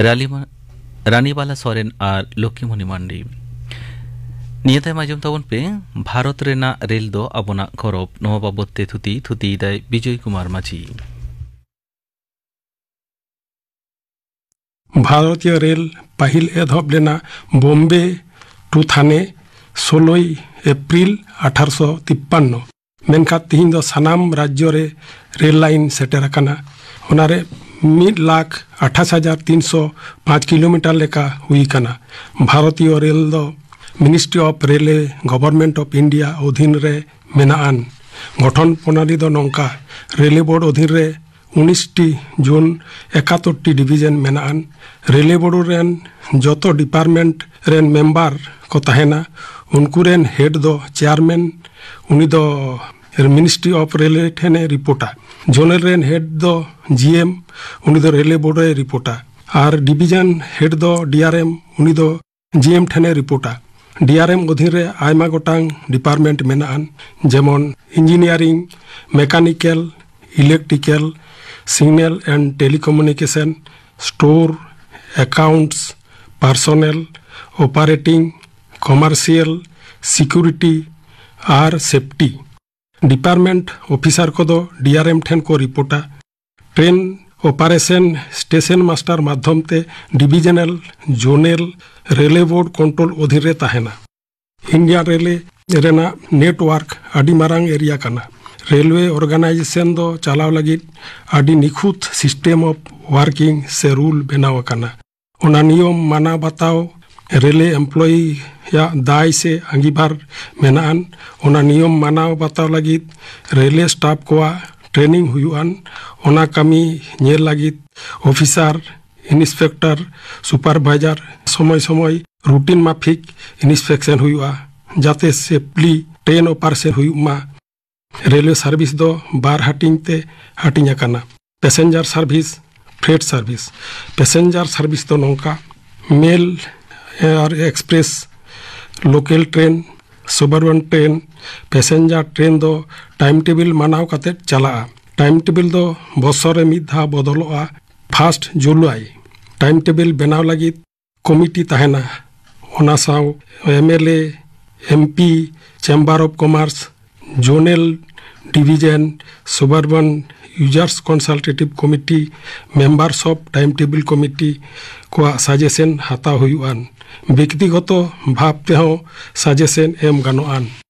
ᱨᱟᱞᱤᱢᱟ-, ᱨᱟᱱᱤᱵᱟᱞᱟ ᱥᱚᱨᱮᱱ ᱟᱨ ᱞᱚᱠᱠᱷᱤᱢᱚᱱᱤ ᱢᱟᱱᱰᱤ᱾ ᱱᱤᱭᱟᱹ ᱛᱟᱭᱚᱢ ᱟᱸᱡᱚᱢ ᱛᱟᱵᱚᱱ ᱯᱮ, ᱵᱷᱟᱨᱚᱛ ᱨᱮᱱᱟᱜ ᱨᱮᱞ ᱫᱚ ᱟᱵᱚᱱᱟᱜ ᱜᱚᱨᱚᱵᱽ᱾ ᱱᱚᱣᱟ ᱵᱟᱵᱚᱛ ᱛᱮ ᱛᱷᱩᱛᱤ, ᱛᱷᱩᱛᱤᱭᱮᱫᱟᱭ ᱵᱤᱡᱚᱭ ᱠᱩᱢᱟᱨ ᱢᱟᱹᱡᱷᱤ᱾ ᱵᱷᱟᱨᱚᱛᱤᱭᱚ ᱨᱮᱞ ᱯᱟᱹᱦᱤᱞ ᱮᱛᱚᱦᱚᱵ ᱞᱮᱱᱟ ᱵᱳᱢᱵᱮ ᱴᱩ ᱛᱷᱟᱱᱮ, ᱥᱳᱞᱳᱭ ᱮᱯᱨᱤᱞ ᱟᱴᱷᱟᱨᱚᱥᱚ ᱛᱤᱯᱯᱟᱱᱱᱚ᱾ ᱢᱮᱱᱠᱷᱟᱱ ᱛᱤᱦᱤᱧ ᱫᱚ ᱥᱟᱱᱟᱢ ᱨᱟᱡᱽᱡᱚ ᱨᱮ ᱨᱮᱞ ᱞᱟᱭᱤᱱ ᱥᱮᱴᱮᱨ ᱟᱠᱟᱱᱟ᱾ ᱚᱱᱟᱨᱮ ᱢᱤᱫ ᱞᱟᱠᱷ ᱟᱴᱷᱟᱥ ᱦᱟᱡᱟᱨ ᱛᱤᱱᱥᱚ ᱯᱟᱸᱪ ᱠᱤᱞᱳᱢᱤᱴᱟᱨ ᱞᱮᱠᱟ ᱦᱩᱭ ᱟᱠᱟᱱᱟ᱾ ᱵᱷᱟᱨᱚᱛᱤᱭᱚ ᱨᱮᱞ ᱫᱚ Ministry of Railway, Government of India ᱚᱫᱷᱤᱱ ᱨᱮ ᱢᱮᱱᱟᱜᱼᱟᱱ᱾ ᱜᱚᱴᱷᱚᱱ ᱯᱨᱚᱱᱟᱞᱤ ᱫᱚ ᱱᱚᱝᱠᱟ: ᱨᱮᱞᱣᱮ ᱵᱳᱨᱰ ᱚᱫᱷᱤᱱ ᱨᱮ ᱩᱱᱤᱥ ᱴᱤ ᱡᱳᱱ, ᱮᱠᱟᱛᱛᱳᱨ ᱴᱤ ᱰᱤᱵᱤᱡᱚᱱ ᱢᱮᱱᱟᱜᱼᱟᱱ᱾ ᱨᱮᱞᱣᱮ ᱵᱳᱨᱰ ᱨᱮᱱ ᱡᱚᱛᱚ ᱰᱤᱯᱟᱨᱴᱢᱮᱱᱴ ᱨᱮᱱ ᱢᱮᱢᱵᱟᱨ ᱠᱚ ᱛᱟᱦᱮᱱᱟ᱾ ᱩᱱᱠᱩ ᱨᱮᱱ ᱦᱮᱰ ᱫᱚ ᱪᱮᱭᱟᱨᱢᱮᱱ, ᱩᱱᱤ ᱫᱚ Ministry of Railway ᱴᱷᱮᱱᱮ ᱨᱤᱯᱳᱨᱴᱟ᱾ ᱡᱳᱱᱟᱞ ᱨᱮᱱ ᱦᱮᱰ ᱫᱚ ᱡᱤ ᱮᱢ, ᱩᱱᱤ ᱫᱚ ᱨᱮᱞᱣᱮ ᱵᱳᱨᱰ ᱮ ᱨᱤᱯᱳᱨᱴᱟ᱾ ᱟᱨ ᱰᱤᱵᱤᱡᱚᱱ ᱦᱮᱰ ᱫᱚ ᱰᱤ ᱟᱨ ᱮᱢ, ᱩᱱᱤ ᱫᱚ ᱡᱤ ᱮᱢ ᱴᱷᱮᱱᱮ ᱨᱤᱯᱳᱨᱴᱟ᱾ ᱰᱤ ᱟᱨ ᱮᱢ ᱚᱫᱷᱤᱱ ᱨᱮ ᱟᱭᱢᱟ ᱜᱚᱴᱟᱝ ᱰᱤᱯᱟᱨᱴᱢᱮᱱᱴ ᱢᱮᱱᱟᱜᱼᱟ, ᱡᱮᱢᱚᱱ engineering, mechanical, electrical, signal and telecommunication, store, accounts, personnel, operating, commercial, security ᱟᱨ ᱥᱮᱯᱴᱤ᱾ ᱰᱤᱯᱟᱨᱴᱢᱮᱱᱴ ᱚᱯᱷᱤᱥᱟᱨ ᱠᱚᱫᱚ ᱰᱤ ᱟᱨ ᱮᱢ ᱴᱷᱮᱱ ᱠᱚ ᱨᱤᱯᱳᱨᱴᱟ᱾ ᱴᱨᱮᱱ ᱚᱯᱟᱨᱮᱥᱚᱱ ᱥᱴᱮᱥᱚᱱ ᱢᱟᱥᱴᱟᱨ ᱢᱟᱫᱽᱫᱷᱚᱢ ᱛᱮ divisional, zonal, railway board control ᱚᱫᱷᱤᱱ ᱨᱮ ᱛᱟᱦᱮᱱᱟ᱾ ᱤᱱᱰᱤᱭᱟᱱ ᱨᱮᱞᱣᱮ ᱨᱮᱱᱟᱜ ᱱᱮᱴᱣᱟᱨᱠ ᱟᱹᱰᱤ ᱢᱟᱨᱟᱝ ᱮᱨᱤᱭᱟ ᱠᱟᱱᱟ᱾ ᱨᱮᱞᱣᱮ ᱚᱨᱜᱟᱱᱟᱭᱡᱮᱥᱚᱱ ᱫᱚ ᱪᱟᱞᱟᱣ ᱞᱟᱹᱜᱤᱫ ᱟᱹᱰᱤ ᱱᱤᱠᱷᱩᱛ ᱥᱤᱥᱴᱮᱢ ᱚᱯᱷ ᱣᱟᱨᱠᱤᱝ ᱥᱮ ᱨᱩᱞ ᱵᱮᱱᱟᱣ ᱟᱠᱟᱱᱟ᱾ ᱚᱱᱟ ᱱᱤᱭᱚᱢ ᱢᱟᱱᱟᱣ ᱵᱟᱛᱟᱣ ᱨᱮᱞᱣᱮ ᱮᱢᱯᱞᱚᱭᱤᱭᱟᱜ ᱫᱟᱭ ᱥᱮ ᱟᱸᱜᱤᱵᱷᱟᱨ ᱢᱮᱱᱟᱜᱼᱟᱱ᱾ ᱚᱱᱟ ᱱᱤᱭᱚᱢ ᱢᱟᱱᱟᱣ ᱵᱟᱛᱟᱣ ᱞᱟᱹᱜᱤᱫ ᱨᱮᱞᱣᱮ ᱥᱴᱟᱯ ᱠᱚᱣᱟᱜ ᱴᱨᱮᱱᱤᱝ ᱦᱩᱭᱩᱜᱼᱟᱱ᱾ ᱚᱱᱟ ᱠᱟᱹᱢᱤ ᱧᱮᱞ ᱞᱟᱹᱜᱤᱫ ᱚᱯᱷᱤᱥᱟᱨ, ᱤᱱᱥᱯᱮᱠᱴᱚᱨ, ᱥᱩᱯᱟᱨᱵᱷᱟᱭᱡᱟᱨ ᱥᱚᱢᱚᱭ ᱥᱚᱢᱚᱭ ᱨᱩᱴᱤᱱ ᱢᱟᱯᱷᱤᱠ ᱤᱱᱥᱯᱮᱠᱥᱚᱱ ᱦᱩᱭᱩᱜᱼᱟ, ᱡᱟᱛᱮ ᱥᱮᱯᱷᱞᱤ ᱴᱨᱮᱱ ᱚᱯᱟᱨᱮᱥᱚᱱ ᱦᱩᱭᱩᱜ ᱢᱟ᱾ ᱨᱮᱞᱣᱮ ᱥᱟᱨᱵᱷᱤᱥ ᱫᱚ ᱵᱟᱨ ᱦᱟᱹᱴᱤᱧ ᱛᱮ ᱦᱟᱹᱴᱤᱧ ᱟᱠᱟᱱᱟ: passenger service, freight service. Passenger service ᱫᱚ ᱱᱚᱝᱠᱟ: ᱢᱮᱞ ᱟᱨ express, local train, suburban train. Passenger train ᱫᱚ ᱴᱟᱭᱤᱢ ᱴᱮᱵᱤᱞ ᱢᱟᱱᱟᱣ ᱠᱟᱛᱮ ᱪᱟᱞᱟᱜᱼᱟ᱾ ᱴᱟᱭᱤᱢ ᱴᱮᱵᱤᱞ ᱫᱚ ᱵᱚᱥᱚᱨ ᱨᱮ ᱢᱤᱫ ᱫᱷᱟᱣ ᱵᱚᱫᱚᱞᱚᱜᱼᱟ, ᱯᱷᱟᱥᱴ ᱡᱩᱞᱟᱭ᱾ ᱴᱟᱭᱤᱢ ᱴᱮᱵᱤᱞ ᱵᱮᱱᱟᱣ ᱞᱟᱹᱜᱤᱫ ᱠᱚᱢᱤᱴᱤ ᱛᱟᱦᱮᱱᱟ᱾ ᱚᱱᱟ ᱥᱟᱶ M L A, M P, chamber of commerce, zonal division, suburban users consultative committee, members of time table committee ᱠᱚᱣᱟᱜ ᱥᱟᱡᱮᱥᱚᱱ ᱦᱟᱛᱟᱣ ᱦᱩᱭᱩᱜᱼᱟ᱾ ᱵᱮᱠᱛᱤᱜᱚᱛᱚ ᱵᱷᱟᱵᱽ ᱛᱮᱦᱚᱸ ᱥᱟᱡᱮᱥᱚᱱ ᱮᱢ ᱜᱟᱱᱚᱜᱼᱟ᱾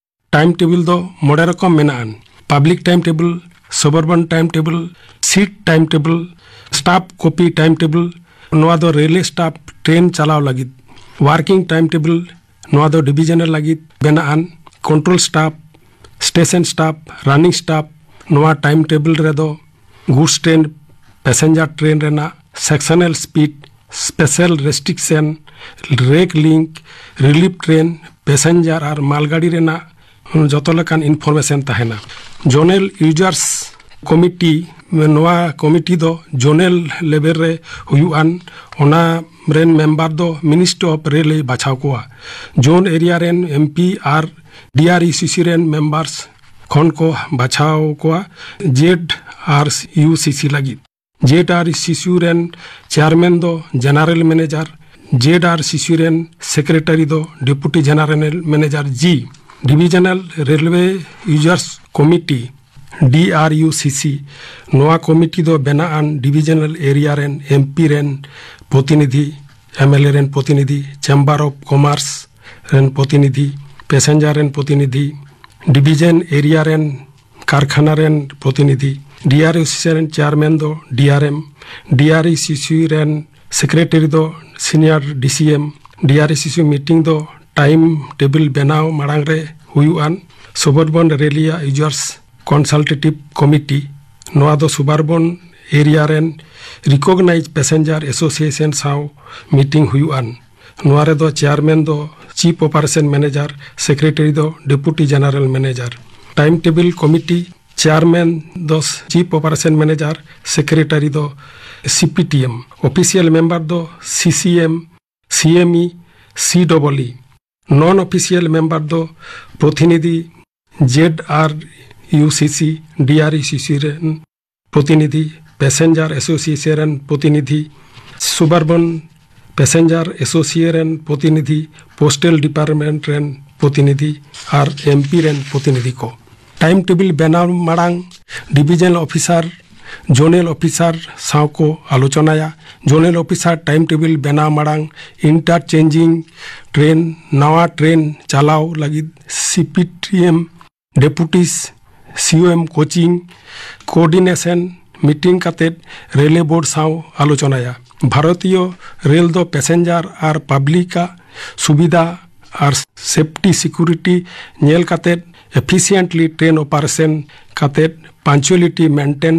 ᱴᱟᱭᱤᱢ ᱴᱮᱵᱤᱞ ᱫᱚ ᱢᱚᱬᱮ ᱨᱚᱠᱚᱢ ᱢᱮᱱᱟᱜᱼᱟ: public time table, suburban time table, sheet time table, staff copy time table. ᱱᱚᱣᱟ ᱫᱚ ᱨᱮᱞᱣᱮ ᱥᱴᱟᱯ ᱴᱨᱮᱱ ᱪᱟᱞᱟᱣ ᱞᱟᱹᱜᱤᱫ᱾ ᱣᱟᱨᱠᱤᱝ ᱴᱟᱭᱤᱢ ᱴᱮᱵᱤᱞ, ᱱᱚᱣᱟ ᱫᱚ ᱰᱤᱵᱷᱤᱡᱚᱱᱟᱞ ᱞᱟᱹᱜᱤᱫ ᱵᱮᱱᱟᱜᱼᱟᱱ᱾ Control staff, station staff, running staff. ᱱᱚᱣᱟ ᱴᱟᱭᱤᱢ ᱴᱮᱵᱤᱞ ᱨᱮᱫᱚ ᱜᱩᱰᱥ ᱴᱨᱮᱱ, ᱯᱮᱥᱮᱧᱡᱟᱨ ᱴᱨᱮᱱ ᱨᱮᱱᱟᱜ sectional speed, special restriction, rake link, relief train, passenger ᱟᱨ ᱢᱟᱞᱜᱟᱹᱰᱤ ᱨᱮᱱᱟᱜ ᱡᱚᱛᱚ ᱞᱮᱠᱟᱱ ᱤᱱᱯᱷᱚᱨᱢᱮᱥᱚᱱ ᱛᱟᱦᱮᱱᱟ᱾ ᱡᱳᱱᱟᱞ ᱤᱭᱩᱡᱟᱨᱥ ᱠᱚᱢᱤᱴᱤ, ᱱᱚᱣᱟ ᱠᱚᱢᱤᱴᱤ ᱫᱚ ᱡᱳᱱᱟᱞ ᱞᱮᱵᱮᱞ ᱨᱮ ᱦᱩᱭᱩᱜᱼᱟᱱ᱾ ᱚᱱᱟ ᱨᱮᱱ ᱢᱮᱢᱵᱟᱨ ᱫᱚ ᱢᱤᱱᱤᱥᱴᱨᱤ ᱚᱯᱷ ᱨᱮᱞ ᱮ ᱵᱟᱪᱷᱟᱣ ᱠᱚᱣᱟ᱾ ᱡᱳᱱ ᱮᱨᱤᱭᱟ ᱨᱮᱱ ᱮᱢ ᱯᱤ ᱟᱨ ᱰᱤ ᱟᱨ ᱤ ᱥᱤ ᱥᱤ ᱨᱮᱱ ᱢᱮᱢᱵᱟᱨᱥ ᱠᱷᱚᱱ ᱠᱚ ᱵᱟᱪᱷᱟᱣ ᱠᱚᱣᱟ᱾ ᱡᱮᱰ ᱟᱨ ᱤᱭᱩ ᱥᱤ ᱥᱤ ᱞᱟᱹᱜᱤᱫ, ᱡᱮᱰ ᱟᱨ ᱤ ᱥᱤ ᱥᱤ ᱨᱮᱱ ᱪᱮᱭᱟᱨᱢᱮᱱ ᱫᱚ ᱡᱮᱱᱟᱨᱮᱞ ᱢᱮᱱᱮᱡᱟᱨ, ᱡᱮᱰ ᱟᱨ ᱤ ᱥᱤ ᱥᱤ ᱨᱮᱱ ᱥᱮᱠᱨᱮᱴᱟᱨᱤ ᱫᱚ ᱰᱮᱯᱩᱴᱤ ᱡᱮᱱᱟᱨᱮᱞ ᱢᱮᱱᱮᱡᱟᱨ᱾ ᱡᱤ, ᱰᱤᱵᱷᱤᱡᱚᱱᱟᱞ ᱨᱮᱞᱣᱮ ᱤᱭᱩᱡᱟᱨᱥ ᱠᱚᱢᱤᱴᱤ, ᱰᱤ ᱟᱨ ᱤᱭᱩ ᱥᱤ ᱥᱤ᱾ ᱱᱚᱣᱟ ᱠᱚᱢᱤᱴᱤ ᱫᱚ ᱵᱮᱱᱟᱜ ᱟᱱ ᱰᱤᱵᱷᱤᱡᱚᱱᱟᱞ ᱮᱨᱤᱭᱟ ᱨᱮᱱ ᱮᱢ ᱯᱤ ᱨᱮᱱ ᱯᱨᱚᱛᱤᱱᱤᱫᱷᱤ, ᱮᱢ ᱮᱞ ᱮ ᱨᱮᱱ ᱯᱨᱚᱛᱤᱱᱤᱫᱷᱤ, ᱪᱮᱢᱵᱟᱨ ᱚᱯᱷ ᱠᱚᱢᱟᱨᱥ ᱨᱮᱱ ᱯᱨᱚᱛᱤᱱᱤᱫᱷᱤ, ᱯᱮᱥᱮᱧᱡᱟᱨ ᱨᱮᱱ ᱯᱨᱚᱛᱤᱱᱤᱫᱷᱤ, ᱰᱤᱵᱷᱤᱡᱚᱱ ᱮᱨᱤᱭᱟ ᱨᱮᱱ ᱠᱟᱨᱠᱷᱟᱱᱟ ᱨᱮᱱ ᱯᱨᱚᱛᱤᱱᱤᱫᱷᱤ᱾ ᱰᱤ ᱟᱨ ᱤ ᱥᱤ ᱥᱤ ᱨᱮᱱ ᱪᱮᱭᱟᱨᱢᱮᱱ ᱫᱚ ᱰᱤ ᱟᱨ ᱮᱢ, ᱰᱤ ᱟᱨ ᱤ ᱥᱤ ᱥᱤ ᱨᱮᱱ ᱥᱮᱠᱨᱮᱴᱟᱨᱤ ᱫᱚ ᱥᱤᱱᱤᱭᱟᱨ ᱰᱤ ᱥᱤ ᱮᱢ᱾ ᱰᱤ ᱟᱨ ᱤ ᱥᱤ ᱥᱤ ᱢᱤᱴᱤᱝ ᱫᱚ ᱴᱟᱭᱤᱢ ᱴᱮᱵᱤᱞ ᱵᱮᱱᱟᱣ ᱢᱟᱲᱟᱝ ᱨᱮ ᱦᱩᱭᱩᱜᱼᱟᱱ᱾ ᱥᱩᱵᱚᱨᱵᱚᱱ ᱨᱮᱞᱤᱭᱟ ᱤᱭᱩᱡᱟᱨᱥ ᱠᱚᱱᱥᱟᱞᱴᱮᱴᱤᱵᱷ ᱠᱚᱢᱤᱴᱤ, ᱱᱚᱣᱟ ᱫᱚ ᱥᱩᱵᱟᱨᱵᱚᱱ ᱮᱨᱤᱭᱟ ᱨᱮᱱ ᱨᱤᱠᱚᱜᱱᱟᱭᱤᱡᱽ ᱯᱮᱥᱮᱧᱡᱟᱨ ᱮᱥᱳᱥᱤᱭᱮᱥᱚᱱ ᱥᱟᱶ ᱢᱤᱴᱤᱝ ᱦᱩᱭᱩᱜᱼᱟᱱ᱾ ᱱᱚᱣᱟ ᱨᱮᱫᱚ ᱪᱮᱭᱟᱨᱢᱮᱱ ᱫᱚ ᱪᱤᱯ ᱚᱯᱟᱨᱮᱥᱚᱱ ᱢᱮᱱᱮᱡᱟᱨ, ᱥᱮᱠᱨᱮᱴᱟᱨᱤ ᱫᱚ deputy general manager. Time table committee chairman ᱫᱚ ᱪᱤᱯ ᱚᱯᱟᱨᱮᱥᱚᱱ ᱢᱮᱱᱮᱡᱟᱨ, ᱥᱮᱠᱨᱮᱴᱟᱨᱤ ᱫᱚ ᱥᱤ ᱯᱤ ᱴᱤ ᱮᱢ᱾ ᱚᱯᱷᱤᱥᱤᱭᱟᱞ ᱢᱮᱢᱵᱟᱨ ᱫᱚ ᱥᱤ ᱥᱤ ᱮᱢ, ᱥᱤ M E, C double E. ᱱᱚᱱ ᱚᱯᱷᱤᱥᱤᱭᱟᱞ ᱢᱮᱢᱵᱟᱨ ᱫᱚ ᱯᱨᱚᱛᱤᱱᱤᱫᱷᱤ, ᱡᱮᱰ ᱟᱨ ᱤᱭᱩ ᱥᱤ ᱥᱤ, ᱰᱤ ᱟᱨ E ᱥᱤ ᱥᱤ ᱨᱮᱱ ᱯᱨᱚᱛᱤᱱᱤᱫᱷᱤ, passenger association ᱨᱮᱱ ᱯᱨᱚᱛᱤᱱᱤᱫᱷᱤ, ᱥᱩᱵᱟᱨᱵᱚᱱ passenger association ᱨᱮᱱ ᱯᱨᱚᱛᱤᱱᱤᱫᱷᱤ, postal department ᱨᱮᱱ ᱯᱨᱚᱛᱤᱱᱤᱫᱷᱤ ᱟᱨ M P ᱨᱮᱱ ᱯᱨᱚᱛᱤᱱᱤᱫᱷᱤ ᱠᱚ᱾ ᱴᱟᱭᱤᱢ ᱴᱮᱵᱤᱞ ᱵᱮᱱᱟᱣ ᱢᱟᱲᱟᱝ ᱰᱤᱵᱤᱡᱚᱱᱟᱞ ᱚᱯᱷᱤᱥᱟᱨ, ᱡᱳᱱᱟᱞ ᱚᱯᱷᱤᱥᱟᱨ ᱥᱟᱶ ᱠᱚ ᱟᱞᱳᱪᱚᱱᱟᱭᱟ᱾ ᱡᱳᱱᱟᱞ ᱚᱯᱷᱤᱥᱟᱨ ᱴᱟᱭᱤᱢ ᱴᱮᱵᱤᱞ ᱵᱮᱱᱟᱣ ᱢᱟᱲᱟᱝ ᱤᱱᱴᱟᱨᱪᱮᱧᱡᱤᱝ ᱴᱨᱮᱱ, ᱱᱟᱣᱟ ᱴᱨᱮᱱ ᱪᱟᱞᱟᱣ ᱞᱟᱹᱜᱤᱫ C P T M, deputy C O M coaching, coordination meeting ᱠᱟᱛᱮ ᱨᱮᱞᱣᱮ ᱵᱳᱨᱰ ᱥᱟᱶ ᱟᱞᱳᱪᱚᱱᱟᱭᱟ᱾ ᱵᱷᱟᱨᱚᱛᱤᱭᱚ ᱨᱮᱞ ᱫᱚ ᱯᱮᱥᱮᱧᱡᱟᱨ ᱟᱨ ᱯᱟᱵᱽᱞᱤᱠ ᱟᱜ ᱥᱩᱵᱤᱫᱷᱟ ᱟᱨ ᱥᱮᱯᱴᱤ ᱥᱤᱠᱩᱨᱤᱴᱤ ᱧᱮᱞ ᱠᱟᱛᱮ ᱮᱯᱷᱤᱥᱤᱭᱮᱱᱴᱞᱤ ᱴᱨᱮᱱ ᱚᱯᱟᱨᱮᱥᱚᱱ ᱠᱟᱛᱮ ᱯᱟᱧᱪᱩᱣᱟᱞᱤᱴᱤ ᱢᱮᱱᱴᱮᱱ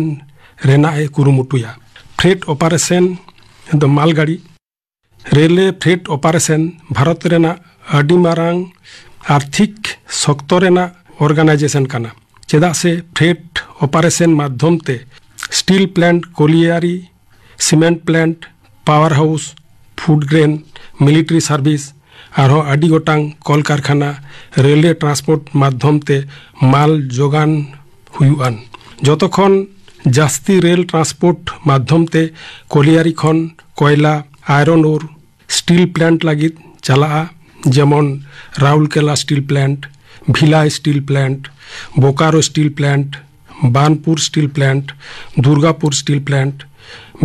ᱨᱮᱱᱟᱜ ᱮ ᱠᱩᱨᱩᱢᱩᱴᱩᱭᱟ᱾ ᱯᱷᱨᱮᱴ ᱚᱯᱟᱨᱮᱥᱚᱱ ᱫᱚ ᱢᱟᱞᱜᱟᱲᱤ᱾ ᱨᱮᱞᱣᱮ ᱯᱷᱨᱮᱴ ᱚᱯᱟᱨᱮᱥᱚᱱ ᱵᱷᱟᱨᱚᱛ ᱨᱮᱱᱟᱜ ᱟᱹᱰᱤ ᱢᱟᱨᱟᱝ ᱟᱨᱛᱷᱤᱠ ᱥᱚᱠᱛᱚ ᱨᱮᱱᱟᱜ ᱚᱨᱜᱟᱱᱟᱭᱡᱮᱥᱚᱱ ᱠᱟᱱᱟ, ᱪᱮᱫᱟᱜ ᱥᱮ ᱯᱷᱨᱮᱴ ᱚᱯᱟᱨᱮᱥᱚᱱ ᱢᱟᱫᱷᱚᱢ ᱛᱮ steel plant, colliery, cement plant, power house, food grain, military service, ᱟᱨᱦᱚᱸ ᱟᱹᱰᱤ ᱜᱚᱴᱟᱝ ᱠᱚᱞᱠᱟᱨᱠᱷᱟᱱᱟ ᱨᱮᱞᱣᱮ ᱴᱨᱟᱱᱥᱯᱳᱨᱴ ᱢᱟᱫᱷᱚᱢ ᱛᱮ ᱢᱟᱞ ᱡᱳᱜᱟᱱ ᱦᱩᱭᱩᱜᱼᱟᱱ᱾ ᱡᱚᱛᱚ ᱠᱷᱚᱱ ᱡᱟᱹᱥᱛᱤ ᱨᱮᱞ ᱴᱨᱟᱱᱥᱯᱳᱨᱴ ᱢᱟᱫᱷᱚᱢ ᱛᱮ ᱠᱚᱞᱤᱭᱟᱨᱤ ᱠᱷᱚᱱ ᱠᱚᱭᱞᱟ, ᱟᱭᱨᱚᱱ ᱳᱨ, ᱥᱴᱤᱞ ᱯᱞᱟᱱᱴ ᱞᱟᱹᱜᱤᱫ ᱪᱟᱞᱟᱜᱼᱟ, ᱡᱮᱢᱚᱱ Rourkela steel plant, Bhilai steel plant, Bokaro steel plant, Burnpur steel plant, Durgapur steel plant,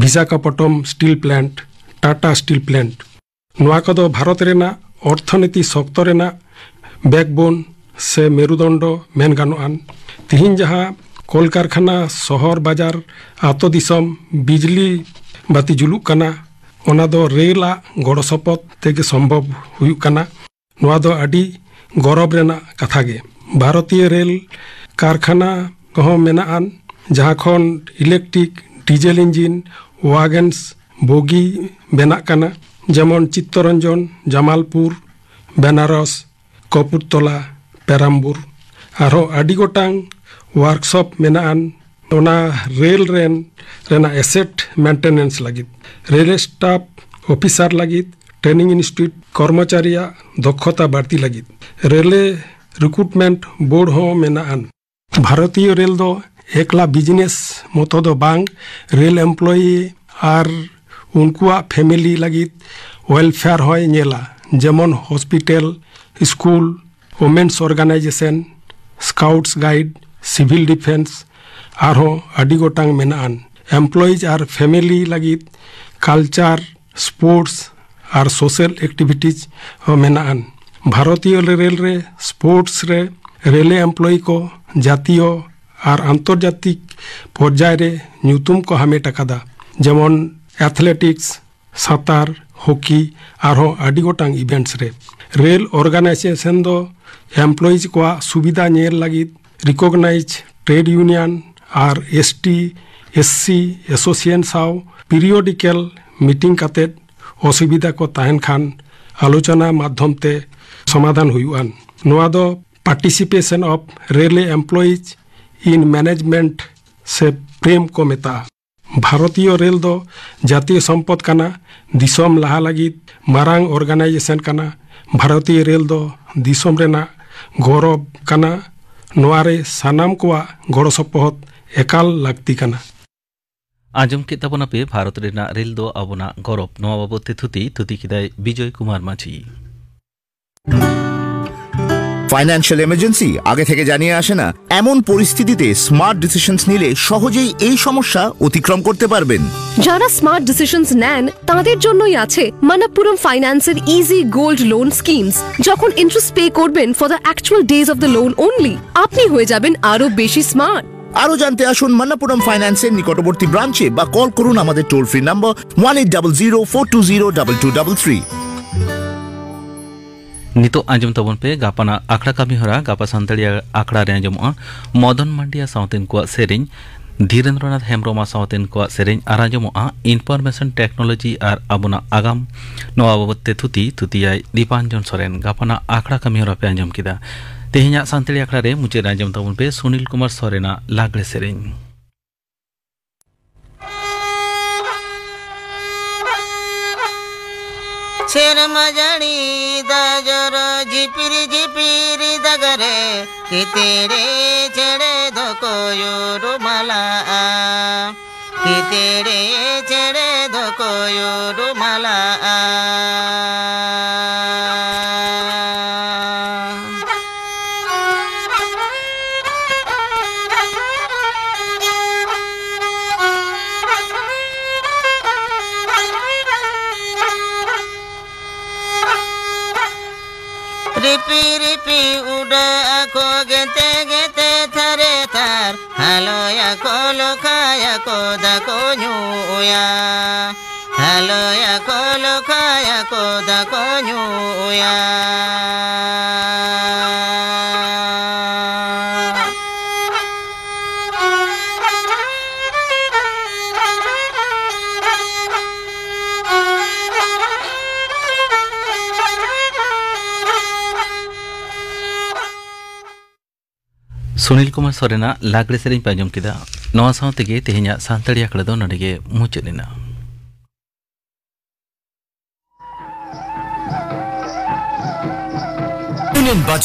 Visakhapatnam steel plant, Tata steel plant. ᱱᱚᱣᱟ ᱠᱚᱫᱚ ᱵᱷᱟᱨᱚᱛ ᱨᱮᱱᱟᱜ ᱚᱨᱛᱷᱚᱱᱤᱛᱤ ᱥᱚᱠᱛᱚ ᱨᱮᱱᱟᱜ ᱵᱮᱠᱵᱳᱱ ᱥᱮ ᱢᱮᱨᱩᱫᱚᱱᱰᱚ ᱢᱮᱱ ᱜᱟᱱᱚᱜᱼᱟ᱾ ᱛᱤᱦᱤᱧ ᱡᱟᱦᱟᱸ ᱠᱚᱞᱠᱟᱨᱠᱷᱟᱱᱟ, ᱥᱚᱦᱚᱨ ᱵᱟᱡᱟᱨ, ᱟᱛᱳ ᱫᱤᱥᱚᱢ ᱵᱤᱡᱽᱞᱤ ᱵᱟᱹᱛᱤ ᱡᱩᱞᱩᱜ ᱠᱟᱱᱟ, ᱚᱱᱟ ᱫᱚ ᱨᱮᱞ ᱟᱜ ᱜᱚᱲᱚ ᱥᱚᱯᱚᱦᱚᱫ ᱛᱮᱜᱮ ᱥᱚᱢᱵᱷᱚᱵ ᱦᱩᱭᱩᱜ ᱠᱟᱱᱟ᱾ ᱱᱚᱣᱟ ᱫᱚ ᱟᱹᱰᱤ ᱜᱚᱨᱚᱵᱽ ᱨᱮᱱᱟᱜ ᱠᱟᱛᱷᱟ ᱜᱮ᱾ ᱵᱷᱟᱨᱚᱛᱤᱭᱚ ᱨᱮᱞ ᱠᱟᱨᱠᱷᱟᱱᱟ ᱠᱚᱦᱚᱸ ᱢᱮᱱᱟᱜᱼᱟ, ᱡᱟᱦᱟᱸ ᱠᱷᱚᱱ ᱤᱞᱮᱠᱴᱨᱤᱠ, ᱰᱤᱡᱮᱞ ᱤᱧᱡᱤᱱ, ᱣᱟᱜᱚᱱᱥ, ᱵᱳᱜᱤ ᱵᱮᱱᱟᱜ ᱠᱟᱱᱟ, ᱡᱮᱢᱚᱱ ᱪᱤᱛᱛᱚᱨᱚᱧᱡᱚᱱ, ᱡᱟᱢᱟᱞᱯᱩᱨ, ᱵᱮᱱᱟᱨᱚᱥ, ᱠᱚᱯᱩᱨᱛᱚᱞᱟ, ᱯᱮᱨᱟᱢᱵᱩᱨ᱾ ᱟᱨᱦᱚᱸ ᱟᱹᱰᱤ ᱜᱚᱴᱟᱝ ᱣᱟᱨᱠᱥᱚᱯ ᱢᱮᱱᱟᱜᱼᱟ ᱚᱱᱟ ᱨᱮᱞ ᱨᱮᱱ ᱨᱮᱱᱟᱜ ᱮᱥᱮᱴ ᱢᱮᱱᱴᱮᱱᱮᱱᱥ ᱞᱟᱹᱜᱤᱫ᱾ ᱨᱮᱞ ᱥᱴᱟᱯ ᱚᱯᱷᱤᱥᱟᱨ ᱞᱟᱹᱜᱤᱫ ᱴᱨᱮᱱᱤᱝ ᱤᱱᱥᱴᱤᱴᱭᱩᱴ, ᱠᱚᱨᱢᱚᱪᱟᱨᱤᱭᱟᱜ ᱫᱚᱠᱷᱚᱛᱟ ᱵᱟᱹᱲᱛᱤ ᱞᱟᱹᱜᱤᱫ᱾ ᱨᱮᱞᱣᱮ ᱨᱤᱠᱨᱩᱴᱢᱮᱱᱴ ᱵᱳᱨᱰ ᱦᱚᱸ ᱢᱮᱱᱟᱜᱼᱟ᱾ ᱵᱷᱟᱨᱚᱛᱤᱭᱚ ᱨᱮᱞ ᱫᱚ ᱮᱠᱞᱟ ᱵᱤᱡᱽᱱᱮᱥ ᱢᱚᱛᱚ ᱫᱚ ᱵᱟᱝ, ᱨᱮᱞ ᱮᱢᱯᱞᱚᱭᱤ ᱟᱨ ᱩᱱᱠᱩᱣᱟᱜ ᱯᱷᱮᱢᱤᱞᱤ ᱞᱟᱹᱜᱤᱫ ᱣᱮᱞᱯᱷᱮᱭᱟᱨ ᱦᱚᱸᱭ ᱧᱮᱞᱟ, ᱡᱮᱢᱚᱱ hospital, school, women's organisation, scouts guide, civil defence, ᱟᱨᱦᱚᱸ ᱟᱹᱰᱤ ᱜᱚᱴᱟᱝ ᱢᱮᱱᱟᱜᱼᱟᱱ᱾ ᱮᱢᱯᱞᱚᱭᱤᱡᱽ ᱟᱨ ᱯᱷᱮᱢᱤᱞᱤ ᱞᱟᱹᱜᱤᱫ ᱠᱟᱞᱪᱟᱨ, ᱥᱯᱳᱨᱴᱥ ᱟᱨ ᱥᱳᱥᱟᱞ ᱮᱠᱴᱤᱵᱷᱤᱴᱤᱡᱽ ᱦᱚᱸ ᱢᱮᱱᱟᱜᱼᱟᱱ᱾ ᱵᱷᱟᱨᱚᱛᱤᱭᱚ ᱨᱮᱞ ᱨᱮ ᱥᱯᱳᱨᱴᱥ ᱨᱮ ᱨᱮᱞᱮ ᱮᱢᱯᱞᱚᱭᱤ ᱠᱚ ᱡᱟᱹᱛᱤᱭᱚ ᱟᱨ ᱟᱱᱛᱚᱨᱡᱟᱛᱤᱠ ᱯᱚᱨᱡᱟᱭ ᱨᱮ ᱧᱩᱛᱩᱢ ᱠᱚ ᱦᱟᱢᱮᱴ ᱟᱠᱟᱫᱟ, ᱡᱮᱢᱚᱱ ᱮᱛᱷᱞᱮᱴᱤᱠᱥ, ᱥᱟᱸᱛᱟᱨ, ᱦᱚᱠᱤ, ᱟᱨᱦᱚᱸ ᱟᱹᱰᱤ ᱜᱚᱴᱟᱝ ᱤᱵᱷᱮᱱᱴᱥ ᱨᱮ᱾ ᱨᱮᱞ ᱚᱨᱜᱟᱱᱟᱭᱡᱮᱥᱚᱱ ᱫᱚ ᱮᱢᱯᱞᱚᱭᱤᱡᱽ ᱠᱚᱣᱟᱜ ᱥᱩᱵᱤᱫᱷᱟ ᱧᱮᱞ ᱞᱟᱹᱜᱤᱫ ᱨᱤᱠᱚᱜᱱᱟᱭᱤᱡᱽ ᱴᱨᱮᱰ ᱭᱩᱱᱤᱭᱚᱱ ᱟᱨ S T, S C association ᱥᱟᱶ ᱯᱤᱨᱤᱭᱳᱰᱤᱠᱮᱞ ᱢᱤᱴᱤᱝ ᱠᱟᱛᱮ ᱚᱥᱩᱵᱤᱫᱷᱟ ᱠᱚ ᱛᱟᱦᱮᱱ ᱠᱷᱟᱱ ᱟᱞᱳᱪᱚᱱᱟ ᱢᱟᱫᱽᱫᱷᱚᱢ ᱛᱮ ᱥᱚᱢᱟᱫᱷᱟᱱ ᱦᱩᱭᱩᱜᱼᱟ᱾ ᱱᱚᱣᱟ ᱫᱚ participation of railway employees in management ᱥᱮ ᱯᱨᱮᱢ ᱠᱚ ᱢᱮᱛᱟᱜᱼᱟ᱾ ᱵᱷᱟᱨᱚᱛᱤᱭᱚ ᱨᱮᱞ ᱫᱚ ᱡᱟᱹᱛᱤᱭᱚ ᱥᱚᱢᱯᱚᱫ ᱠᱟᱱᱟ, ᱫᱤᱥᱚᱢ ᱞᱟᱦᱟ ᱞᱟᱹᱜᱤᱫ ᱢᱟᱨᱟᱝ ᱚᱨᱜᱟᱱᱟᱭᱡᱮᱥᱚᱱ ᱠᱟᱱᱟ᱾ ᱵᱷᱟᱨᱚᱛᱤᱭᱚ ᱨᱮᱞ ᱫᱚ ᱫᱤᱥᱚᱢ ᱨᱮᱱᱟᱜ ᱜᱚᱨᱚᱵ ᱠᱟᱱᱟ᱾ ᱱᱚᱣᱟ ᱨᱮ ᱥᱟᱱᱟᱢ ᱠᱚᱣᱟᱜ ᱜᱚᱲᱚ ᱥᱚᱯᱚᱦᱚᱫ ᱮᱠᱟᱞ ᱞᱟᱹᱠᱛᱤ ᱠᱟᱱᱟ᱾ ᱟᱸᱡᱚᱢ ᱠᱮᱫ ᱛᱟᱵᱚᱱᱟᱯᱮ ᱵᱷᱟᱨᱚᱛ ᱨᱮᱱᱟᱜ ᱨᱮᱞ ᱫᱚ ᱟᱵᱚᱱᱟᱜ ᱜᱚᱨᱚᱵ᱾ ᱱᱚᱣᱟ ᱵᱟᱵᱚᱛ ᱛᱮ ᱛᱷᱩᱛᱤ, ᱛᱷᱩᱛᱤ ᱠᱮᱫᱟᱭ ᱵᱤᱡᱚᱭ ᱠᱩᱢᱟᱨ ᱢᱟᱹᱡᱷᱤ᱾ ফাইন্যান্সিয়াল ইমার্জেন্সি আগে থেকে জানিয়ে আসে না, এমন পরিস্থিতিতে স্মার্ট ডিসিশনস নিলে সহজেই এই সমস্যা অতিক্রম করতে পারবেন। যারা স্মার্ট ডিসিশনস নেন, তাদের জন্যই আছে মানাপ্পুরম ফাইন্যান্সের ইজি গোল্ড লোন স্কিমস। যখন ইন্টারেস্ট পে করবেন for the actual days of the loan only, আপনি হয়ে যাবেন আরো বেশি স্মার্ট। আরও জানতে আসুন মানাপ্পুরম ফাইন্যান্সের নিকটবর্তী ব্রাঞ্চে বা কল করুন আমাদের toll free number one eight double zero four two zero double two double three. ᱱᱤᱛᱚᱜ ᱟᱸᱡᱚᱢ ᱛᱟᱵᱚᱱ ᱯᱮ ᱜᱟᱯᱟᱱᱟᱜ ᱟᱠᱷᱲᱟ ᱠᱟᱹᱢᱤ ᱦᱚᱨᱟ᱾ ᱜᱟᱯᱟ ᱥᱟᱱᱛᱟᱲᱤ ᱟᱠᱷᱲᱟ ᱨᱮ ᱟᱸᱡᱚᱢᱚᱜᱼᱟ ᱢᱚᱫᱚᱱ ᱢᱟᱱᱰᱤᱭᱟ ᱥᱟᱶᱛᱮᱱ ᱠᱚᱣᱟᱜ ᱥᱮᱨᱮᱧ, ᱫᱷᱤᱨᱮᱱᱫᱨᱚᱱᱟᱛᱷ ᱦᱮᱢᱵᱨᱚᱢᱟ ᱥᱟᱶᱛᱮᱱ ᱠᱚᱣᱟᱜ ᱥᱮᱨᱮᱧ, ᱟᱨ ᱟᱸᱡᱚᱢᱚᱜᱼᱟ ᱤᱱᱯᱚᱨᱢᱮᱥᱚᱱ ᱴᱮᱠᱱᱳᱞᱚᱡᱤ ᱟᱨ ᱟᱵᱚᱱᱟᱜ ᱟᱜᱟᱢ᱾ ᱱᱚᱣᱟ ᱵᱟᱵᱚᱛ ᱛᱮ ᱛᱷᱩᱛᱤ ᱛᱷᱩᱛᱤᱭᱟᱭ ᱫᱤᱯᱟᱧᱡᱚᱱ ᱥᱚᱨᱮᱱ᱾ ᱜᱟᱯᱟᱱᱟᱜ ᱟᱠᱷᱲᱟ ᱠᱟᱹᱢᱤ ᱦᱚᱨᱟ ᱯᱮ ᱟᱸᱡᱚᱢ ᱠᱮᱫᱟ᱾ ᱛᱮᱦᱮᱧᱟᱜ ᱥᱟᱱᱛᱟᱲᱤ ᱟᱠᱷᱲᱟ ᱨᱮ ᱢᱩᱪᱟᱹᱫ ᱨᱮ ᱟᱸᱡᱚᱢ ᱛᱟᱵᱚᱱ ᱯᱮ ᱥᱩᱱᱤᱞ ᱠᱩᱢᱟᱨ ᱥᱚᱨᱮᱱᱟᱜ ᱞᱟᱜᱽᱲᱮ ᱥᱮᱨᱮᱧ᱾ ᱥᱮᱨᱢᱟ ᱡᱟᱹᱲᱤ ᱫᱟᱜ ᱡᱚᱨᱚ ᱡᱷᱤᱯᱤᱨ ᱡᱷᱤᱯᱤᱨ ᱫᱟᱜ ᱨᱮ ᱛᱤᱛᱤᱲᱤ ᱪᱮᱬᱮ ᱫᱚᱠᱚ ᱧᱩᱨᱩᱢᱟᱞᱟᱜᱼᱟ᱾ ᱛᱤᱛᱤᱲᱤ ᱪᱮᱬᱮ ᱫᱚᱠᱚ ᱧᱩᱨᱩᱢᱟᱞᱟᱜᱼᱟ᱾ ᱨᱤᱯᱤ ᱨᱤᱯᱤ ᱩᱰᱟᱹᱜ ᱟᱠᱚ ᱜᱮᱛᱮ ᱜᱮᱛᱮ ᱛᱷᱟᱨᱮ ᱛᱷᱟᱨ, ᱦᱟᱞᱚᱭᱟᱠᱚ ᱞᱚᱠᱷᱟᱭᱟᱠᱚ ᱫᱟᱠᱚ ᱧᱩᱭᱟ᱾ ᱦᱟᱞᱚᱭᱟᱠᱚ ᱞᱚᱠᱷᱟᱭᱟᱠᱚ ᱫᱟᱠᱚ ᱧᱩᱭᱟ᱾ ᱥᱩᱱᱤᱞ ᱠᱩᱢᱟᱨ ᱥᱚᱨᱮᱱᱟᱜ ᱞᱟᱜᱽᱲᱮ ᱥᱮᱨᱮᱧ ᱯᱮ ᱟᱸᱡᱚᱢ ᱠᱮᱫᱟ᱾ ᱱᱚᱣᱟ ᱥᱟᱶ ᱛᱮᱜᱮ ᱛᱮᱦᱮᱧᱟᱜ ᱥᱟᱱᱛᱟᱲᱤ ᱟᱠᱷᱲᱟ ᱫᱚ ᱱᱚᱰᱮ ᱜᱮ ᱢᱩᱪᱟᱹᱫ ᱮᱱᱟ᱾ Union Budget